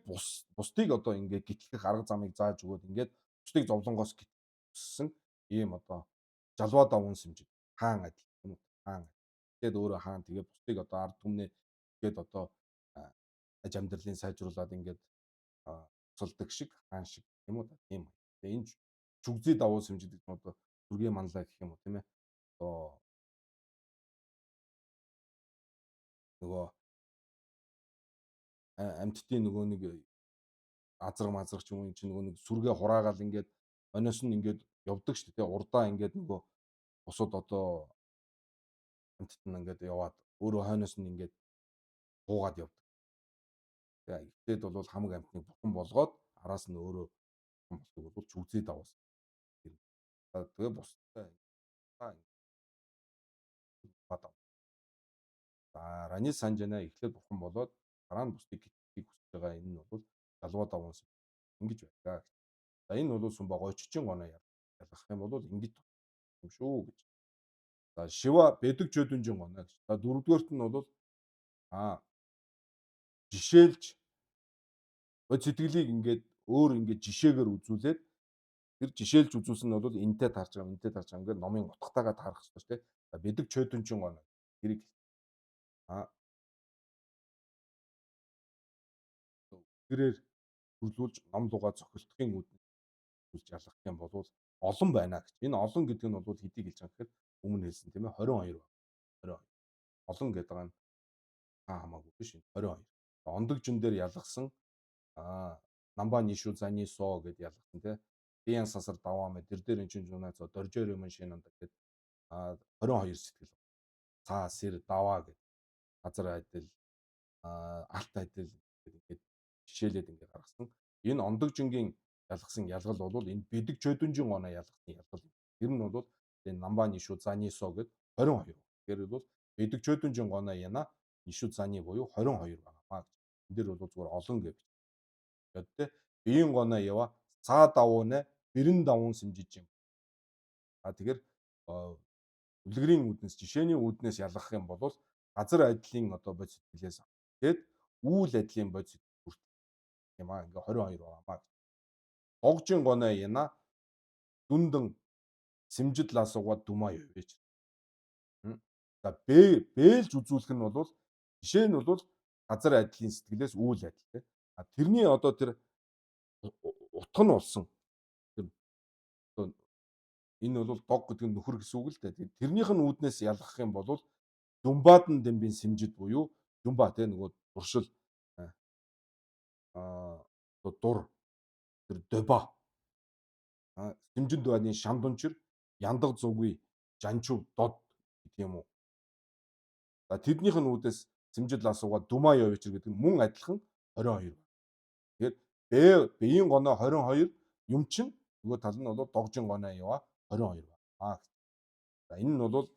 бусдыг одоо ингээд гитлэх арга замыг зааж өгөөд ингээд бусдыг зовлонгоос гитлсэн ийм одоо жалва даван сэмжид хаан адил юм уу хаан. Тэгээд өөрөө хаан тэгээд бусдыг одоо ард түмнээ тэгээд одоо аж амьдралын сайжруулад ингээд тусалдаг шиг хаан шиг юм уу тийм. Тэгээд энэ чүгзий давуу сэмжид гэдэг нь одоо сүргийн манлай гэх юм уу тийм ээ. Одоо нөгөө амьтдын нөгөө нэг азраг мазраг ч юм уу чинь нөгөө нэг сүргээ хураагаал ингээд оноос нь ингээд явдаг шүү дээ. Урдаа ингээд нөгөө бусад одоо амьтд нь ингээд яваад өөрөө хойноос нь ингээд буугаад явдаг. Тэгээ эхлээд бол хамаг амьтныг бурхан болгоод араас нь өөрөө бурхан болдог бол чүгзээ давуулсан. Тэгээ бусдаа За Рани Санжана эхлээд бурхан болоод дараа нь бусдыг гитгийг хүсэж байгаа энэ нь бол жалва давуунсан ингэж байлаа гэж. За энэ бол сүмба гойччин гоноо ялгах юм бол ингэж юм шүү гэж. За Шива бэдэг чөдөнжин гоноо гэж. За дөрөвдүгээрт нь бол жишээлж сэтгэлийг ингээд өөр ингээд жишээгээр үзүүлээд тэр жишээлж үзүүлсэн нь бол энтэй таарч байгаа, энтэй таарч байгаа ингээд номын утгатайгаа таарах хэрэгтэй шүү дээ. За бэдэг чөдөнжин гоноо тэрийг тэрээр хөрлүүлж ном лугаа зохилдохын үүднээс үзүүлж ялгах юм бол олон байна гэж. Энэ олон гэдэг нь бол хэдийг хэлж байгаа гэхээр өмнө хэлсэн тийм ээ 22 байна. 22. Олон гэдэг нь хамаагүй биш 22. Ондогжин дээр ялгасан намба нишу зани со гэд ялгасан тийм Диан сасар даваа мэ дэр дээр эн чин жунаа зо доржоор юм шинанда гэд 22 сэтгэл. Цаа сэр даваа гэд газар адил алт адил ингээд жишээлээд ингээд гаргасан. Энэ ондогжингийн ялгасан ялгал бол энэ бэдэг чөдөнжин оноо ялгасан ялгал. Тэр нь бол энэ намба нишу зани со гэд 22. Тэгэхээр бол бэдэг чөдөнжин оноо яна нишу зани буюу 22 байна гэж. Энэ дэр бол зүгээр олон гэж. Тэгээд биеийн гоноо ява цаа давуу нэ бэрэн давуун сэмжиж юм. А тэгэхээр үлгэрийн үүднээс жишээний үүднээс ялгах юм бол газар адилын одоо бод сэтгэлээс Тэгэд үйл ажлын бодис бүрт юм аа ингээ 22 байгаамаа. Догжин гоной яна дүндэн сэмжид ласуугаад дүмаа явээч. За Б бээлж үзүүлэх нь бол жишээ нь бол газар адилын сэтгэлээс үйл адил те. А тэрний одоо тэр утга нь болсон. Тэр энэ бол дог гэдэг нь нөхөр гэсэн үг л дээ. Тэрнийх нь үүднээс ялгах юм бол Дүмбадан дэмбийн сэмжид буюу Дүмба те нөгөө дуршил аа дур тэр дөба сэмжинд байны шамдунчир яндаг зугүй жанчув дод гэдэг юм уу. За тэднийх нь үүдээс сэмжид ласууга Дүмаа явичэр гэдэг нь мөн адилхан 22. Тэгэхээр Б Б-ийн гоноо 22 юм чинь нөгөө тал нь бол догжин гоноо яваа 22 байна. За энэ нь бол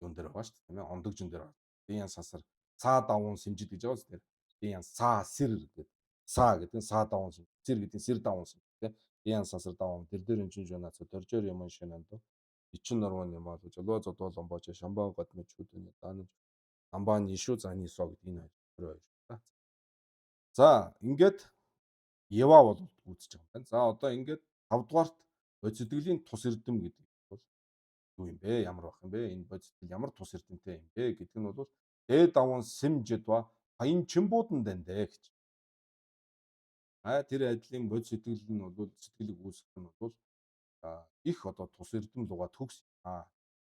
юун дээр байгаа шүү дээ тийм ээ ондогжин дээр байгаа. Бийн сасар цаа давуун сэмжид гэж байгаа зү. Бийн саа сэр гэдэг. Саа гэдэг нь саа давуун сэр гэдэг нь сэр давуун сэмжид тийм. Бийн сасар давуун тэр дээр эн чинь жонаац доржоор юм шинанд ичин нормон юм аа жолоо зодоо ломбож шамбаа гадмч хүдүний даанаж амбаа нишүү заны со гэдэг энэ 22. За ингээд Ева бол гүйцэж байгаа юм байна. За одоо ингээд 5 дугаарт бодис сэтгэлийн тус эрдэм гэдэг бол юу юм бэ? Ямар байх юм бэ? Энэ бодис сэтгэл ямар тус эрдэмтэй юм бэ гэдэг нь бол дээд даван сэм жидва паян чимбуудан дандэ гэж. А тэр ажлын бодис сэтгэл нь бол сэтгэлийг үүсгэх нь бол их одоо тус эрдэм луга төгс. А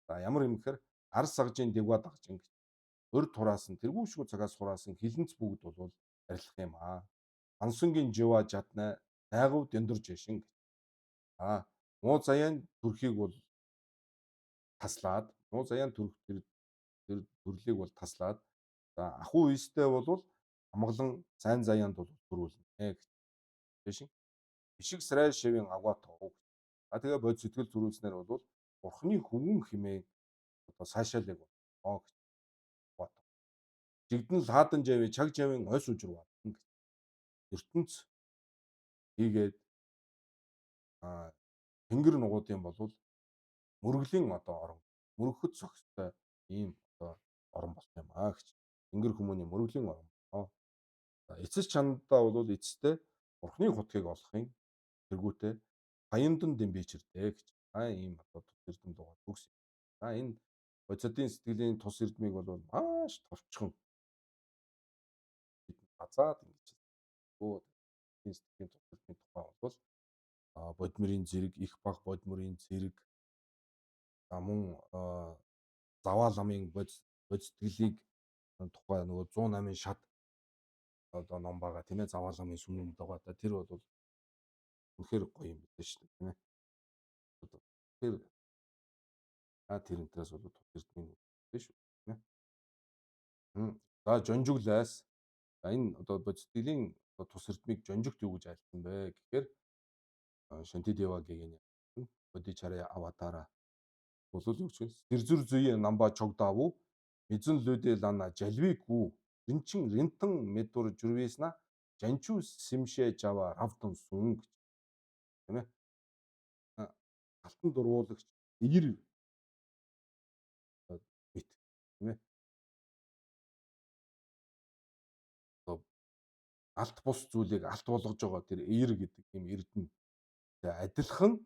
за ямар юм гэхээр ар сагжийн дэгва дагжин гэж. Урд тураасан тэргүүшгүй цагаас хураасан хилэнц бүгд бол арилах юм аа. Ансангийн жива жаднай найгав дэндүр жишин гэж. А муу заяан төрхийг бол таслаад муу заяан төрөх тэр тэр төрлийг бол таслаад за ахуу үестэй бол амгалан сайн заяанд бол төрүүлнэ гэж. Жишин бишиг срай шивийн агва тоо. А тэгээ бод сэтгэл зөрүүлснээр бол бурхны хөвгүн химээ одоо сайшаалыг болоо гэж. Жигдэн лаадан жавь чаг жавийн ойс үжир бадан гэж. ертөнц хийгээд а тэнгэр нугуудын болвол мөргөлийн одоо орон мөргөхөд зохистой ийм одоо орон болох юм аа гэж. Тэнгэр хүмүүний мөргөлийн орон болоо. Эцэс чандаа бол эцэстээ бурхны хутгийг олохын тэргүүтээ паяндан дэмбичэрдэ гэж. А ийм одоо тус эрдэм дугаар төгс. За энэ бодисодын сэтгэлийн тус эрдмийг бол маш товчхон бид базаад ингэж өө сэтгэлийн тус эрдмийн тухай бол бодмөрийн зэрэг их баг бодмөрийн зэрэг мөн заваа ламын бодисэтгэлийг тухай нөгөө 108-ын шат одоо ном байгаа тийм ээ заваа ламын сүмэн байгаа. Тэр бол үнэхээр гоё юм билээ шүү дээ тийм ээ. Тэр тэр энтрээс бол тус эрдмийн үү шүү тийм ээ. За жонжиглаас за энэ одоо бодистгэлийн тус эрдмийг жонжигт юу гэж айлтсан бэ гэхээр Шантидевагийн Бодичара аватара бол юу гэж Сэрзүр зүйе намба чогдааву мизэн лүдэ лана жалвигүү ринчин ринтан медур журвисна жанчу симшэ жава равдан сун гэж тийм ээ. Алтан дургуулагч эр мэт тийм ээ. Алт бус зүйлийг алт болгож байгаа тэр эр гэдэг юм эрдэнэ. Адилхан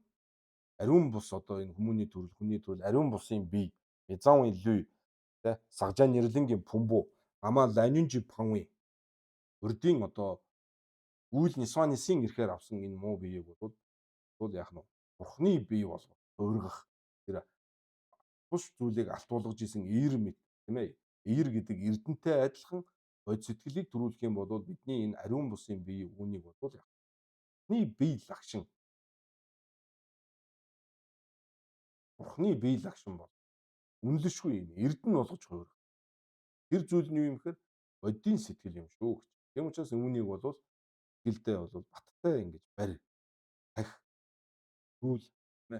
ариун бус одоо энэ хүмүүний төрөл хүний төрөл ариун бусын бие Мизаун лүй тэ сагжаа нэрлэнгийн пүмбу амаа ланюнжи панви урдын одоо үйл нисванисын ирэхээр авсан энэ муу биеийг бол яах нь бурхны бие болгох уургах тэр тус зүйлийг алт болгож исэн эр мэт тийм ээ эр гэдэг эрдэнтэй адилхан бод сэтгэлийг төрүүлэх юм бол бидний энэ ариун бусын бие үүнийг бол бурхны бие лагшин бурхны бие лагшин бол үнэлшгүй юм эрдэнэ болгож хувирах. Тэр зүйл нь юу юм гэхээр бодийн сэтгэл юм шүү гэж. Тийм учраас үүнийг бол сэтгэлдээ бол баттай ингэж барь тах түүл нэ.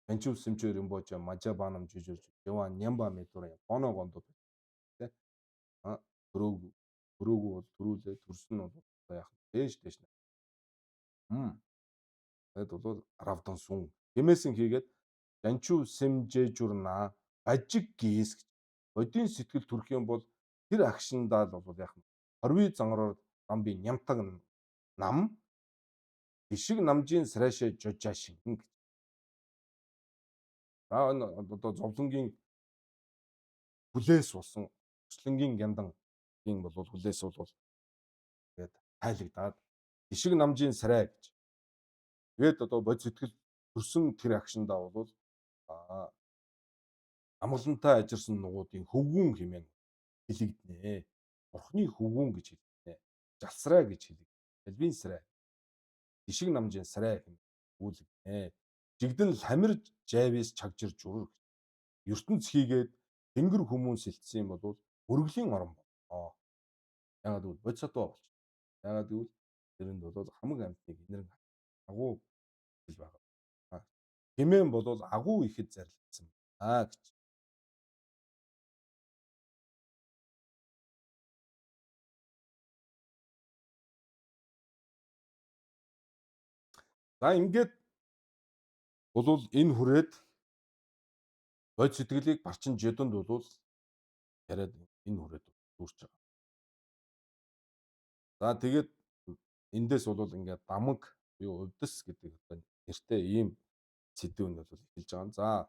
Анчив сэмчээр юм бож мажа банам жижирж яваа нямба мэдүр боно гондо тэ. А төрөөг төрөөгүй бол төрүүлээ төрсөн нь бол одоо яах дээш дээш. Тэгэд бол равдан сун хэмээсэн хийгээд жанчуу сэмжээжурна бажиг гис гэж. Бодийн сэтгэл төрөх юм бол тэр агшиндаа л бол яах нь хорви зангараар нам би нямтаг нам бишиг намжийн сарайшаа жожаа шингэн гэж. За энэ одоо зовлонгийн хүлээс болсон өслөнгийн гяндангийн бол хүлээс бол тэгээд тайлагдаад ишиг намжийн сарай гэж. Тэгээд одоо бод сэтгэл төрсөн тэр агшиндаа бол амгалантай ажирсан нугуудын хөвгүүн хэмээн хэлэгдэнэ. Бурхны хөвгүүн гэж хэлэгдэнэ. Жалсрай гэж хэлэгдэнэ. Альбин сарай. Ишиг намжийн сарай хэмээн үүлэгдэнэ. Жигдэн ламир жайвис чагжир журар гэж. ертөнц хийгээд тэнгэр хүмүүн сэлтсэн юм бол мөргөлийн орон болно. Ягаад гэвэл бодисатва болчих. Ягаад гэвэл тэрэнд бол хамаг амьтныг инэрэн агуу хэл байгаа. Хэмээн бол агуу ихэд зарлагдсан аа гэж. За ингээд бол энэ хүрээд бод сэтгэлийг барчин жидэнд бол яриад энэ хүрээд дүүрч байгаа. За тэгээд эндээс бол ингээд дамаг юу увдас гэдэг одоо нэртэй ийм сэдв нь бол эхэлж байгаа. За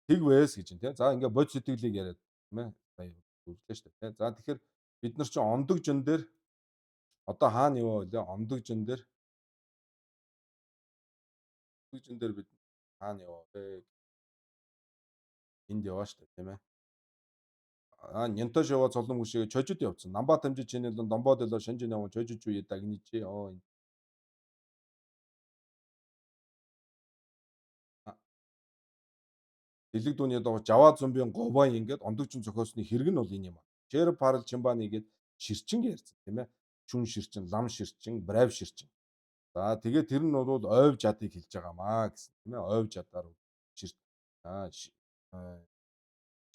тэгвэс гэж юм тийм. За ингээд бод сэтгэлийг яриад тийм ээ. Сая дүүрлээ шүү дээ. За тэгэхээр бид нар чинь ондог жин дээр одоо хаана яваа вэ? Ондог жин дээр жин дээр бид хаана яваа вэ? Энд яваа шүү дээ тийм ээ. Аа нянтош яваа цолон бүшээ чожид явцсан. Намба тамжи чинэлэн домбо дэло шинжин яваа чожиж үе дагнижээ. Оо Дэлэг дүүний доо Жава зумбын гован ингээд ондогжин зохиосны хэрэг нь бол энэ юм аа. Чэр парал чимбаны гээд ширчин ярьсан тийм ээ. Чүн ширчин, лам ширчин, брав ширчин. За тэгээд тэр нь бол ойв жадыг хэлж байгаамаа гэсэн тийм ээ. Ойв жадаар шир аа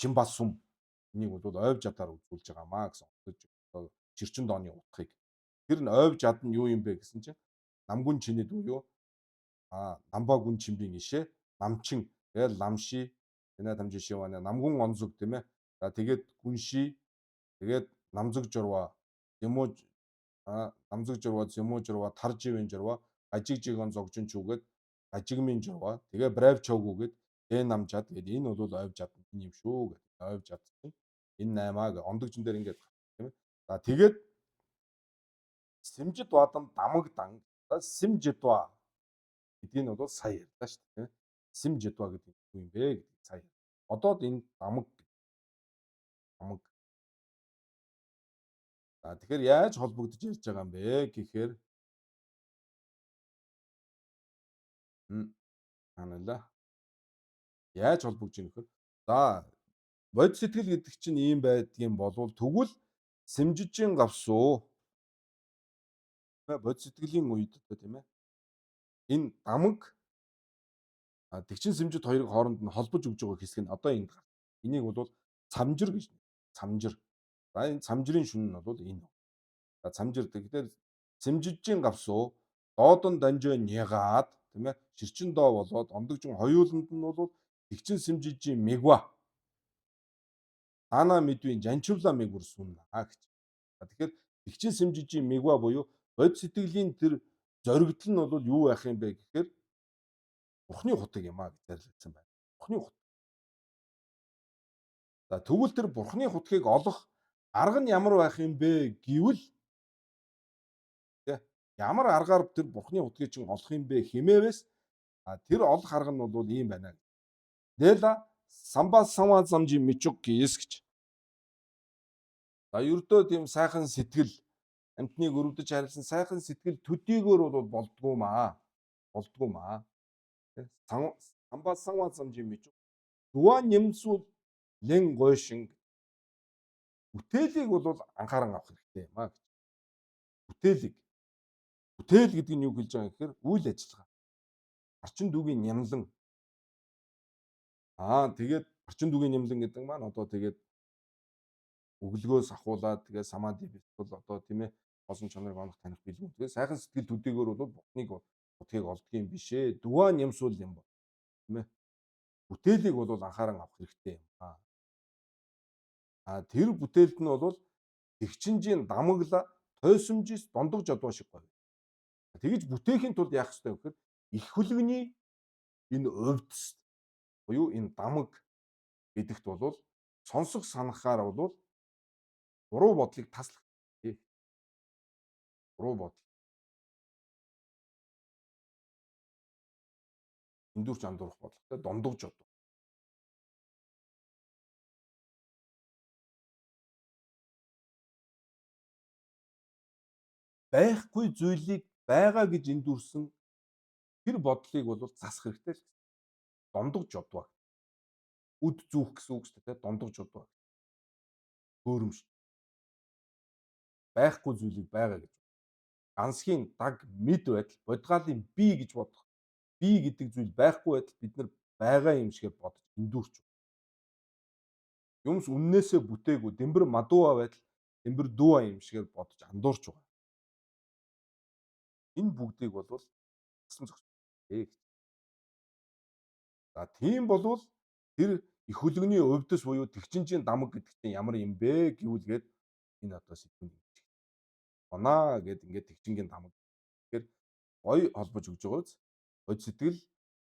чимба сүм энийг бол ойв жадаар үзүүлж байгаамаа гэсэн ширчин дооны утгыг. Тэр нь ойв жад нь юу юм бэ гэсэн чинь намгүн чинэд буюу намба гүн чимбийн ишээ намчин тэгэл ламши тэнэ тамжи шивана намгүн онзог тийм ээ. За тэгээд гүнши тэгээд намзаг журва юмуу намзаг журва зэмүү журва тар живэн журва ажиг жигон зогжин чүгээд ажигмын журва тэгээ брав чогүгээд дэ нам жад гээд энэ бол ойв жад энэ юм шүү гэдэг ойв жад чинь энэ наймаа гэ ондогжин дээр ингээд тийм ээ. За тэгээд сэмжид бадан дамагдан сэмжидва гэдгийг нь бол сая ярьлаа шүү дээ. Сэмжидва гэдэг нь юу юм бэ гэдгийг сая. Одоо л энэ дамаг дамаг. За тэгэхээр яаж холбогдож ярьж байгаа юм бэ гэхээр ханаалаа. Яаж холбогдож ийм гэхээр за бод сэтгэл гэдэг чинь ийм байдгийн болвол тэгвэл сэмжижин гавсуу бод сэтгэлийн үед одоо тийм ээ энэ дамаг тэгчин сэмжид хоёрыг хооронд нь холбож өгж байгаа хэсэг нь одоо энд гарна. Энийг бол цамжир гэж цамжир. За энэ цамжрын шүн нь бол энэ. За цамжир тэгэхээр сэмжижин гавсуу доодон данжоо нягаад тийм ээ ширчин доо болоод ондогжин хоёуланд нь бол тэгчин сэмжижин мегва дана мэдвийн жанчвла мегүр сунна гэж. Тэгэхээр тэгчин сэмжижин мегва буюу бод сэтгэлийн тэр зоригдол нь бол юу байх юм бэ гэхээр Бурхны хутаг юм а гэж зарлагдсан байна. Бурхны хутаг. За тэгвэл тэр Бурхны хутгийг олох арга нь ямар байх юм бэ гэвэл ямар аргаар тэр Бурхны хутгийг чинь олох юм бэ химээвэс тэр олох арга нь бол ийм байна. Дэла самба сама замжи мичук гис гэж. За ердөө тийм сайхан сэтгэл амтныг өрөвдөж харилсан сайхан сэтгэл төдийгөр бол болдгоо маа. Болдгоо маа. Самба сама замжи мичук. Дуа нэмсүү лэн гойшин бүтээлийг бол анхааран авах хэрэгтэй юм а гэж. Бүтээлийг. Бүтээл гэдэг нь юу хэлж байгаа юм гэхээр үйл ажиллагаа. Орчин дүүгийн нямлан. Тэгээд орчин дүүгийн нямлан гэдэг маань одоо тэгээд өглөгөөс ахуулаад тэгээд самади битгэл одоо тийм ээ олон чанарыг онох таних билгүү. Тэгээд сайхан сэтгэл төдийгөр бол Бурхныг утгыг олдго юм биш ээ. Дүваа нямсуул юм бол тийм ээ. Бүтээлийг бол анхааран авах хэрэгтэй юм аа. А тэр бүтээлд нь бол тэгчинжийн дамагла тойсомжис дондог жодоо шиг гоё. Тэгэж бүтээхийн тулд яах ёстой вэ гэхээр их хөлгөний энэ увдс буюу энэ дамаг гэдэгт бол сонсох санахаар бол буруу бодлыг таслах. Буруу бодол. Эндүрч андуурах бодлоготой дондог жодоо. Байхгүй зүйлийг байгаа гэж эндүрсэн тэр бодлыг бол засах хэрэгтэй л. Дондог жодваа. Үд зүүх гэсэн үг шүү дээ, дондог жодваа. Хөөрөмж. Байхгүй зүйлийг байгаа гэж. Гансхийн даг мэд байдал, бодгаалын бие гэж бодох. Бие гэдэг зүйл байхгүй байдал бид нар байгаа юм шиг бодож эндүрч. Юмс үннээсээ бүтээгүй дэмбэр мадууа байдал, дэмбэр дүүа юм шигээр бодож андуурч байгаа. Энэ бүгдийг бол тасам зогсоо. За тийм болвол тэр их хөлгөний өвдөс буюу тэгчинжийн дамаг гэдэг чинь ямар юм бэ гэвүүлгээд энэ одоо сэдвүүн ингэж. Онаа гэд ингээд тэгчингийн дамаг. Тэгэхээр гоё холбож өгж байгаа биз? Ход сэтгэл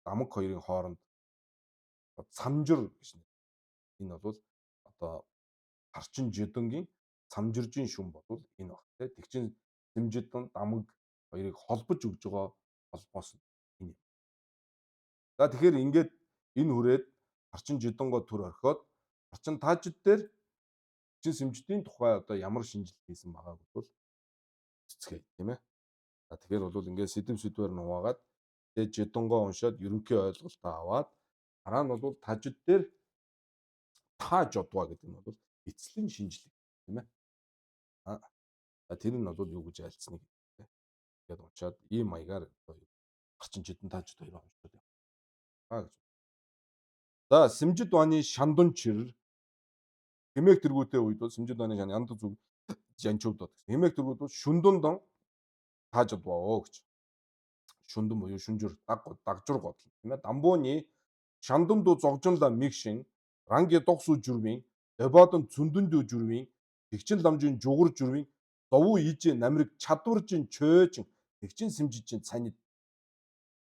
дамаг хоёрын хооронд цамжир гэж нэ. Энэ бол одоо харчин жидэнгийн цамжиржийн шүм болвол энэ баг тэ. Тэгчин сэмжидэн дамаг хоёрыг холбож өгж байгаа холбоос нь энэ. За тэгэхээр ингээд энэ хүрээд харчин жидонгоо төр орхиод харчин таажид дээр чин сэмждийн тухай одоо ямар шинжилгээ хийсэн байгааг бол цэцгээе тийм ээ. За тэгэхээр бол ингээд сэдэв сэдвээр нь хуваагаад тэгээ жидонгоо уншаад ерөнхий ойлголтоо аваад дараа нь бол тажид дээр тааж одваа гэдэг нь бол эцлийн шинжилгээ тийм ээ. А тэр нь бол юу гэж айлцсныг ингээд уншаад ийм маягаар гарчин жидэн таажид хоёроо уншаад яваа гэж. За Сэмжид бааны шандун чир хэмээх тэргүүтэй үед бол Сэмжид бааны шан янд зүг жанчууд гэсэн. Хэмээх тэргүүд бол шүндүн тааж одвоо гэж. Шүндэн буюу шүнжүр даг дагжур годл тийм ээ. Дамбууны шандун дуу зогжонла мигшин ранги догсуу жүрвийн дободон цүндэндүү жүрвийн тэгчин ламжийн жугар жүрвийн зовуу ижээ намрыг чадваржин чөөжин тэгчин сэмжижин цанид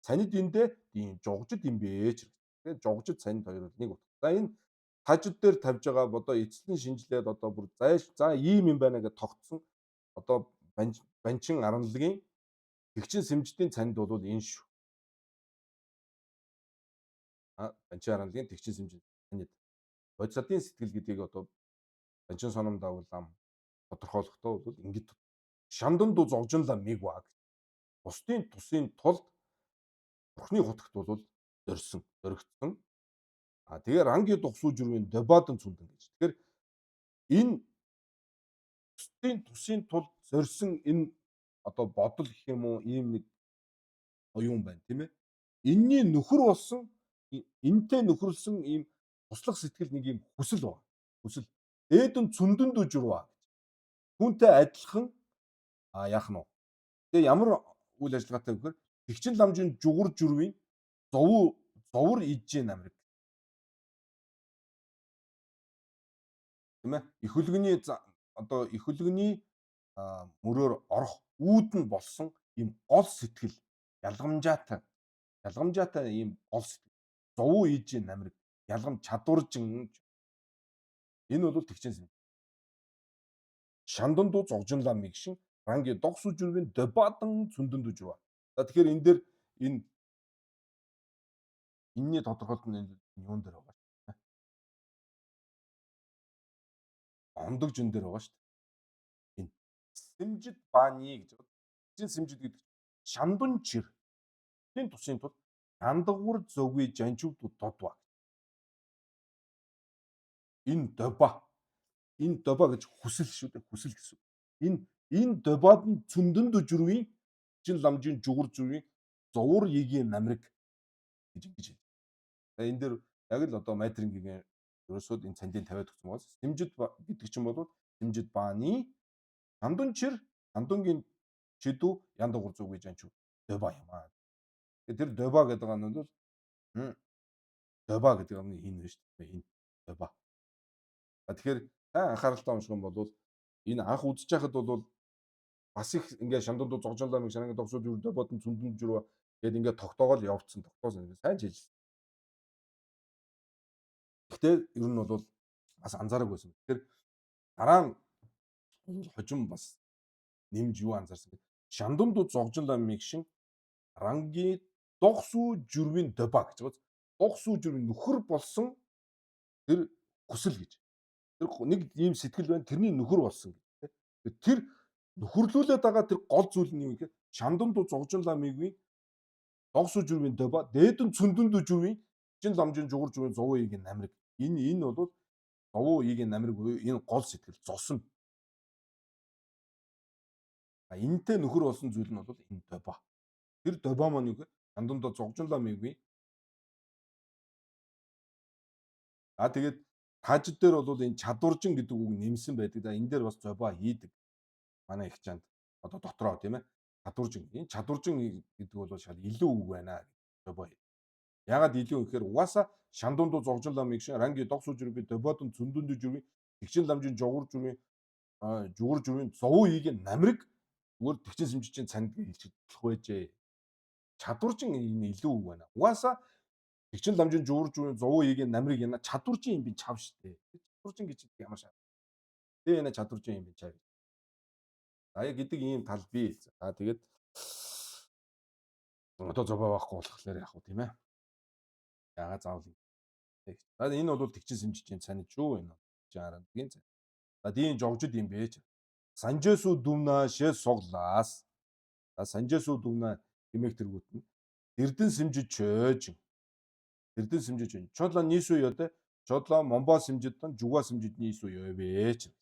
цанид эндээ тийм жугжид юм бэ ч. Тэгэхээр жугжид цанид хоёр бол нэг утга. За энэ тажид дээр тавьж байгаа одоо эцлэн шинжилээд одоо бүр зайш за ийм юм байна гэж тогтсон одоо банчин аранлагын тэгчин сэмждийн цанид бол энэ шүү. А банчин аранлагын тэгчин сэмжид цанид бодисадын сэтгэл гэдгийг одоо банчин соном давуулам тодорхойлохдоо бол ингэж шандан дуу зогжинлаа мигва гэж. Бусдын тусын тулд Бурхны хутагт бол дорсон, доригдсон. А тэгээ ранги дугсуу жүрвийн дободон цүндэн гэж. Тэгэхээр энэ бусдын тусын тулд зорьсон энэ одоо бодол гэх юм уу ийм нэг оюун байна тийм ээ. Энийний нөхөр болсон энтэй нөхөрлсөн ийм туслах сэтгэл нэг ийм хүсэл байна. Хүсэл. Дээдэн цүндэн дүжрваа гэж. Түүнтэй адилхан а яах нь вэ? Тэгээ ямар үйл ажиллагаатай вэ гэхээр тэгчин ламжийн жугар жүрвийн зовуу зовор ижээ намрыг. Тийм ээ? Их хөлгөний одоо их хөлгөний мөрөөр орох үүд нь болсон ийм гол сэтгэл ялгамжаатай ялгамжаатай ийм гол сэтгэл зовуу ижээ намрыг ялгам чадваржин энэ бол тэгчин сэм. Шандан дуу зогжинлаа мигшин ранги догсуу жүрвийн добадан цүндэн дүжрва. За тэгэхээр энэ дээр энэ энэний тодорхойлолт нь юун дээр байгаа шүү дээ. Ондог жин дээр байгаа шүү дээ. Энэ сэмжид бааны гэж байна. Чин сэмжид гэдэг шандун чир. Энэ тусын тул яндагвар зөвгүй жанчууд додва. Энэ доба. Энэ доба гэж хүсэл шүү дээ. Хүсэл гэсэн. Энэ добод нь цүндэн дүжрвийн чин ламжийн жугар зүвийн зовур егийн намрыг гэж ингэж хэлж. За энэ дээр яг л одоо майтрингийн ерөөсөө энэ цандын тавиад өгсөн байгаа. Сэмжид гэдэг чинь бол сэмжид бааны хандун чир хандунгийн чидүү яндагур зүг гэж анчуу добаа юм аа. Тэр добаа гэдэг нь бол добаа гэдэг нь энэ байна шүү дээ. Энэ добаа. Тэгэхээр Сайн анхааралтай унших юм бол энэ анх үзэж байхад бол бас их ингээ шанданд зогжонлоо мэг шарангийн догсууд юу бодон цүндэн зүрх гээд ингээ тогтоогоол явцсан тогтоосон сайн ч хэлсэн. Гэхдээ ер нь бол бас анзаараг байсан. Тэгэхээр дараа нь хожим бас нэмж юу анзаарсан бэ? Шанданд зогжонлоо мэг шин рангийн догсуу журвийн доба гэж байгаа. Догсуу журвийн нөхөр болсон тэр хүсэл гэж. Тэр нэг ийм сэтгэл байна. Тэрний нөхөр болсон гэж. Тэр нөхөрлүүлээд байгаа тэр гол зүйл нь юу гэхээр шанданд зогжин ламигвийн догсуу журвийн доба дээдэн цүндэнд журвийн чин ламжин жугар журвийн зовуу игийн намрыг энэ бол зовуу игийн намрыг буюу энэ гол сэтгэл зосон. А энэтэй нөхөр болсон зүйл нь бол энэ доба. Тэр доба маань юу гэхээр шанданд зогжин ламигвийн. А тэгээд тажид дээр бол энэ чадваржин гэдэг үг нэмсэн байдаг. Да энэ дээр бас зобаа хийдэг. Манай их чанд одоо дотроо тийм ээ. Чадваржин. Энэ чадваржин гэдэг бол шал илүү үг байна гэж зобоо хийдэг. Ягаад илүү гэхээр угаасаа шандундуу зогжин ламыг шин ранги догс үжирби дободон цүндэндүү журвийн тэгчин ламжин жогор журвийн жугар журвийн зовуу игийн намрыг зүгээр тэгчин сэмжижин цанд хэлж болох байжээ. Чадваржин энэ илүү үг байна. Угаасаа тэгчин ламжин жугар журвийн зовуу игийн намрыг яна чадваржин юм би чав штэ. Чадваржин гэж ямар шаа. Тэгээ энэ чадваржин юм би чав. За яг гэдэг ийм тал бий. За тэгээд одоо зовоо байхгүй болохоор яг уу тийм ээ. Ягаа заавал. За энэ бол тэгчин сэмжиж цанид шүү энэ. Жарандгийн цан. За дийн жогжид юм бэ ч. Санжэсүү дүмна шээ суглаас. За санжэсүү дүмна хэмээх тэргүүт нь Эрдэн сэмжиж чөөж. Эрдэн сэмжиж чөөж. Чодлоо нийсүү ёдэ. Чодлоо момбо сэмжидэн жуга сэмжид нийсүү ёвэ ч.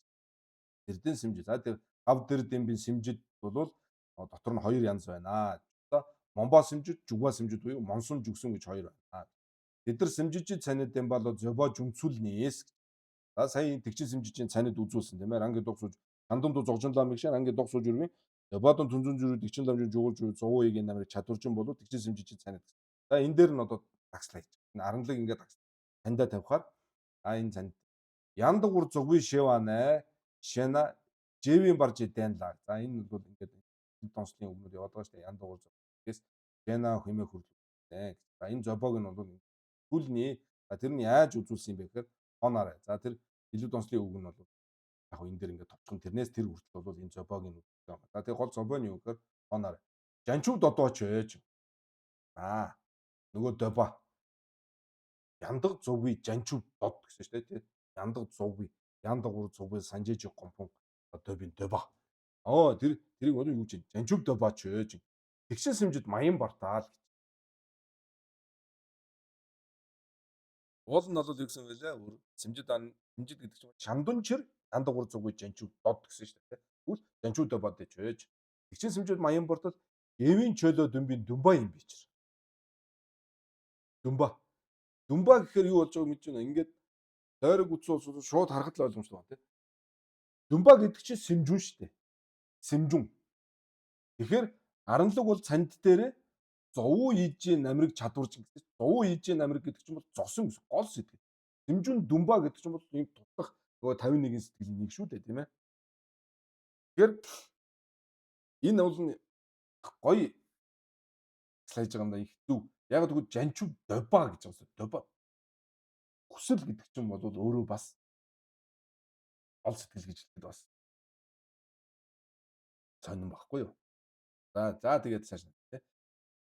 Эрдэн сэмжид. За тэр гав дэр дэмбин сэмжид бол дотор нь хоёр янз байна. Одоо момбо сэмжид, жуга сэмжид буюу монсон жүгсэн гэж хоёр байна. Тэд нар сэмжиж цанид дэм болоо зобо жүмцүүлнээс. За сая тэгчин сэмжижийн цанид үзүүлсэн тийм ээ. Ранги дуг сууж хандан дуу зогжин ламыг шин ранги дуг сууж үрвийн зободон түнзүн зүрүү тэгчин ламжин жугур зүрүү зовуу игийн намрыг чадваржин болов тэгчин сэмжижийн цанид. За энэ дээр нь одоо такслаа хийж. Энэ аранлаг ингээд тандаа тавихаар а энэ цанд яндагур зугви шиванэ шена жэвийн барж идэнла. За энэ бол ингээд донслын өмнөр яваад байгаа шүү дээ. Яндагур зуг. Тэгээс шена хэмээх хөрлөлтэй. За энэ зобоог нь бол хүлний за тэр нь яаж үзүүлсэн юм бэ гэхээр хоноор. За тэр илүү донслын үг нь бол яг энэ дэр ингээд товчхон тэрнээс тэр хүртэл бол энэ зобоог нь үзүүлсэн юм. За тэр гол зобоо нь юу гэхээр хоноор. Жанчуу додооч ээж. Аа нөгөө добо. Яндаг зувви жанчуу дод гэсэн шүү дээ. Яндаг зувви, яндаг ур зувви санжээж гомпон добин добо. Оо тэр тэрийг одоо юу гэж жанчуу добооч ээж. Тэгшин сэмжид маян бартаал гэж. Уул нь бол юу гэсэн бэлээ? Сэмжид сэмжид гэдэг чинь шамдун чир яндаг ур зувви жанчуу дод гэсэн шүү дээ. Тэгвэл жанчуу добоо гэж ээж. Тэгшин сэмжид маян бартал эвийн чөлөө дүмбийн дүмба юм бичэр. Дүмба. Дүмба гэхээр юу болж байгааг мэдэж байна. Ингээд тойрог үтсэн улсууд шууд харахад л ойлгомжтой байна тийм. Дүмба гэдэг чинь сэмжүн шүү дээ. Сэмжүн. Тэгэхээр аранлаг бол цанд дээрээ зовуу ижийн намрыг чадварж гэсэн. Зовуу ижийн намрыг гэдэг чинь бол зосон гэсэн гол сэтгэл. Сэмжүн дүмба гэдэг чинь бол ийм тутлах нөгөө 51 сэтгэлийн нэг шүү дээ тийм ээ. Тэгэхээр энэ бол гоё слайж байгаа юм да их зүв. Яг тэгвэл жанчуу добаа гэж байгаа юм. Добаа. Хүсэл гэдэг чинь бол өөрөө бас гол сэтгэл гэж хэлэхэд бас сонирн баггүй юу? За за тэгээд цааш тий.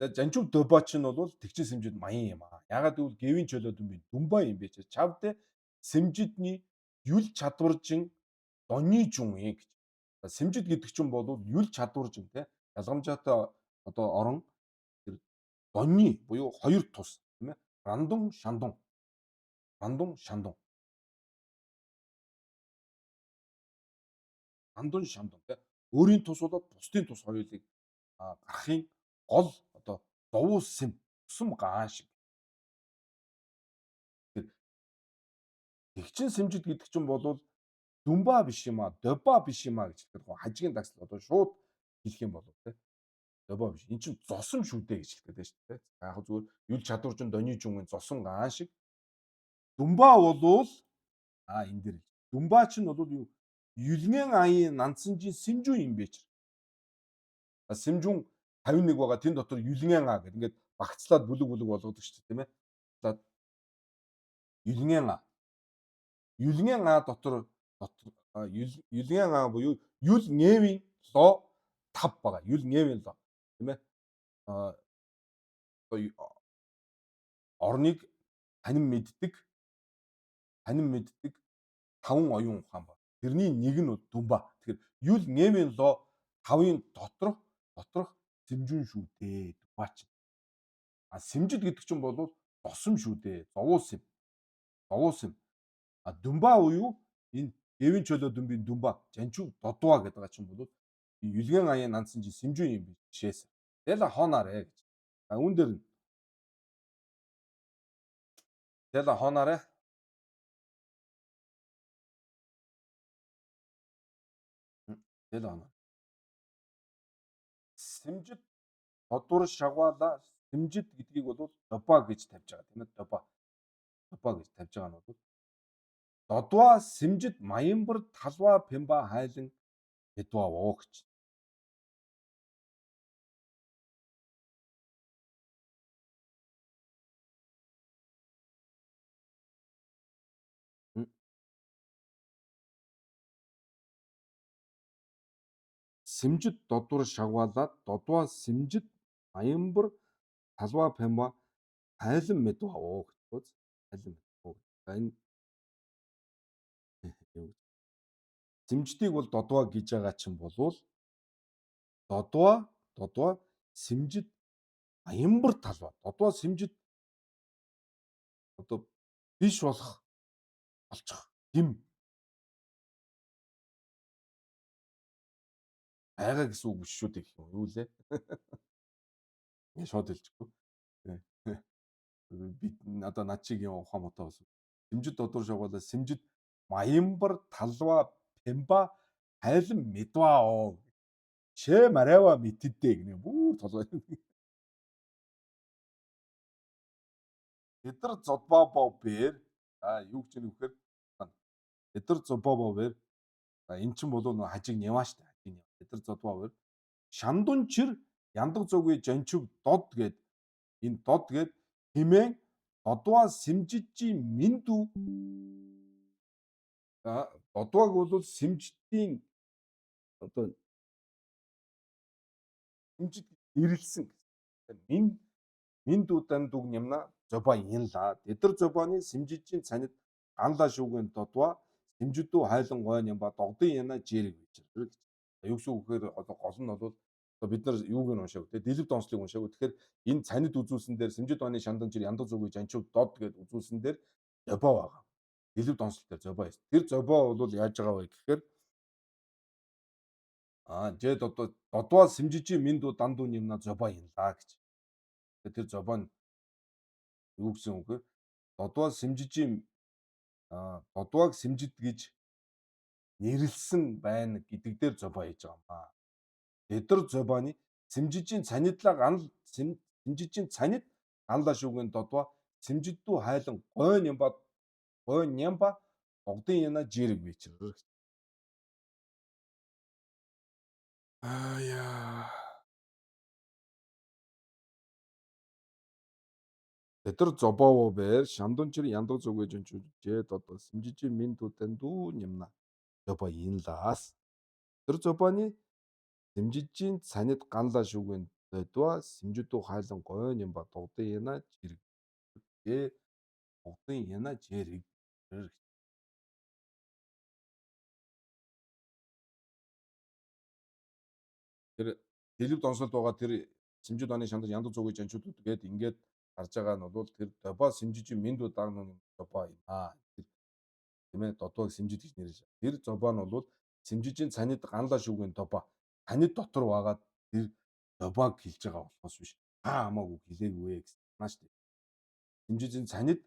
За жанчуу добоо чинь бол тэгчин сэмжид маян юм аа. Ягаад гэвэл гэвийн чөлөө дүмби дүмба юм бэ чи. Чавд сэмжидний юл чадваржин доны жун гэж. Сэмжид гэдэг чинь бол юл чадваржин тий. Ялгамжаатай одоо орон тэр доны буюу хоёр тус тийм ээ. Рандун шандун. Рандун шандун. Рандун шандун тий. Өөрийн тус болоод бусдын тус хоёулыг гарахын гол одоо зовуу сэм тусам гаан шиг. Тэгчин сэмжид гэдэг чинь бол дүмба биш юм а, добаа биш юм а гэж хэлдэг. Хажигийн дагсал одоо шууд хэлэх юм болов тий. Добоо биш. Эн чинь зосон шүү дээ гэж хэлдэг шүү дээ. Яг зүгээр юл чадваржин доны жүнгийн зосон гаан шиг. Дүмба болвол энэ дээр Дүмбаа чинь бол юу? Юлгэн аяын нансанжийн Сэмжүүн юм бэ чи. Сэмжүүн 51 байгаа. Тэн дотор Юлгэн а гэдэг ингээд багцлаад бүлэг бүлэг болгодог шүү дээ, тийм ээ. За Юлгэн а. Юлгэн а дотор Юлгэн а буюу Юл Нээвийн лоо 5 байгаа. Юл Нээвийн лоо, тийм ээ. А орныг танин мэддэг 5 оюун ухаан ба. Тэрний нэг нь Дүмба. Тэгэхээр Юл Нээвийн лоо 5-ын доторх сэмжүүн шүү дээ. Дүмба чинь. А сэмжид гэдэг чинь бол досом шүү дээ. Зовуус юм. Зовуус юм. А Дүмба буюу энэ Гэвэн чөлөө дүмбийн Дүмба, Жанчуу Додуа гэдэг чинь бол Юлгэн аян нандсан чи сэмжүүн юм бишээс. Тэгэл хоонаарэ гэж. А үүн дээр нь тэгэл хоонаарэ. Тэгэл хоонаа. Сэмжид тодвар шагвала сэмжид гэдгийг бол добаа гэж тавьж байгаа, тийм ээ, добаа. Добаа гэж тавьж байгаа нь бол додваа сэмжид маянбар талваа пемба хайлан эдва оо гэж. Сэмжид додвар шагвалаад додваа сэмжид маянбар талваа пемба хайлан медва оо гэж. Хайлан медва. За энэ юу гэж. Сэмждийг бол додваа гэж байгаа чинь болвол додваа сэмжид маянбар талваа додваа сэмжид одоо биш болох болчих юм байгаа гэсэн үг биш шүү дээ гэх юм юу лээ. Шууд хэлчихгүй. Би одоо над чиг юм ухаан мотоо болсон. Сэмжид додвар шагвалаа сэмжид маянбар талва пемба хайлан медваа. Шэ марава митдэ гэнэ бүр толгой. Эдэр зодбоо бэр а юу гэж нэг вэхээр эдэр зодбоо бэр эн чинь бол нөө хажиг няваа штэ хажиг нява. Эдэр зодбоо бэр шандун чир яндаг зүгүй жанчив дод гэд энэ дод гэд химэн додваа сэмжижи миндүү додвааг бол сэмждийн одоо сэмжид нэрлсэн мин миндүү дандуг нямна зобаа инла эдэр зобооны сэмжижийн цанид ганлаа шүүгэн додваа сэмжидүү хайлан гойн юм ба догдын яна жэрэг гэж. Юу гэсэн үг гэхээр одоо гол нь бол одоо бид нар юуг нь уншааг те дэлгэв донслыг уншааг. Тэгэхээр энэ цанид үзүүлсэн дээр сэмжид оны шандан жир яндаг зүгүй жанчуу дод гэд үзүүлсэн дээр зобоо байгаа. Дэлгэв донсол дээр зобоо есть. Тэр зобоо бол яаж байгаа вэ гэхээр жээд одоо додваа сэмжижийн миндүү дандуу нэмна зобоо инлаа гэж. Тэр зобоо нь юу гэсэн үг вэ? Додваа сэмжижийн додвааг сэмжид гэж нэрлсэн байна гэдэг дээр зобоо хийж байгаа юм аа. Эдэр зобооны сэмжижийн цанидлаа ганал сэмжижийн цанид ганлаа шүүгэн додваа сэмжиддүү хайлан гойн юм ба гойн нямба догдын яна жирэг вечэр. Аа яа. Эдэр зобово бэр шамдунчир яндаг зүгэ жинчүжээ додо сэмжижи мин дүдэндүү нямна зобо инлаас. Тэр зобооны сэмжижийн цанид ганлаа шүүгэн додва сэмжидүү хайлан гойн юм ба догдын яна жирэг. Э догдын яна жирэг. Тэр дэлгэв донсолд байгаа тэр сэмжид оны шандар яндаг зүгэ жанчуудад гээд ингээд гарч байгаа нь бол тэр добоо сэмжижийн миндүү даг нүн добоо юм аа. Тэр тийм ээ додоог сэмжид гэж нэрлэж. Тэр зобоо нь бол сэмжижийн цанид ганлаа шүүгэн добоо. Танид дотор байгаа тэр добоог хэлж байгаа болохоос биш. Та хамаагүй хэлээгүй гэсэн санаа шүү дээ. Сэмжижийн цанид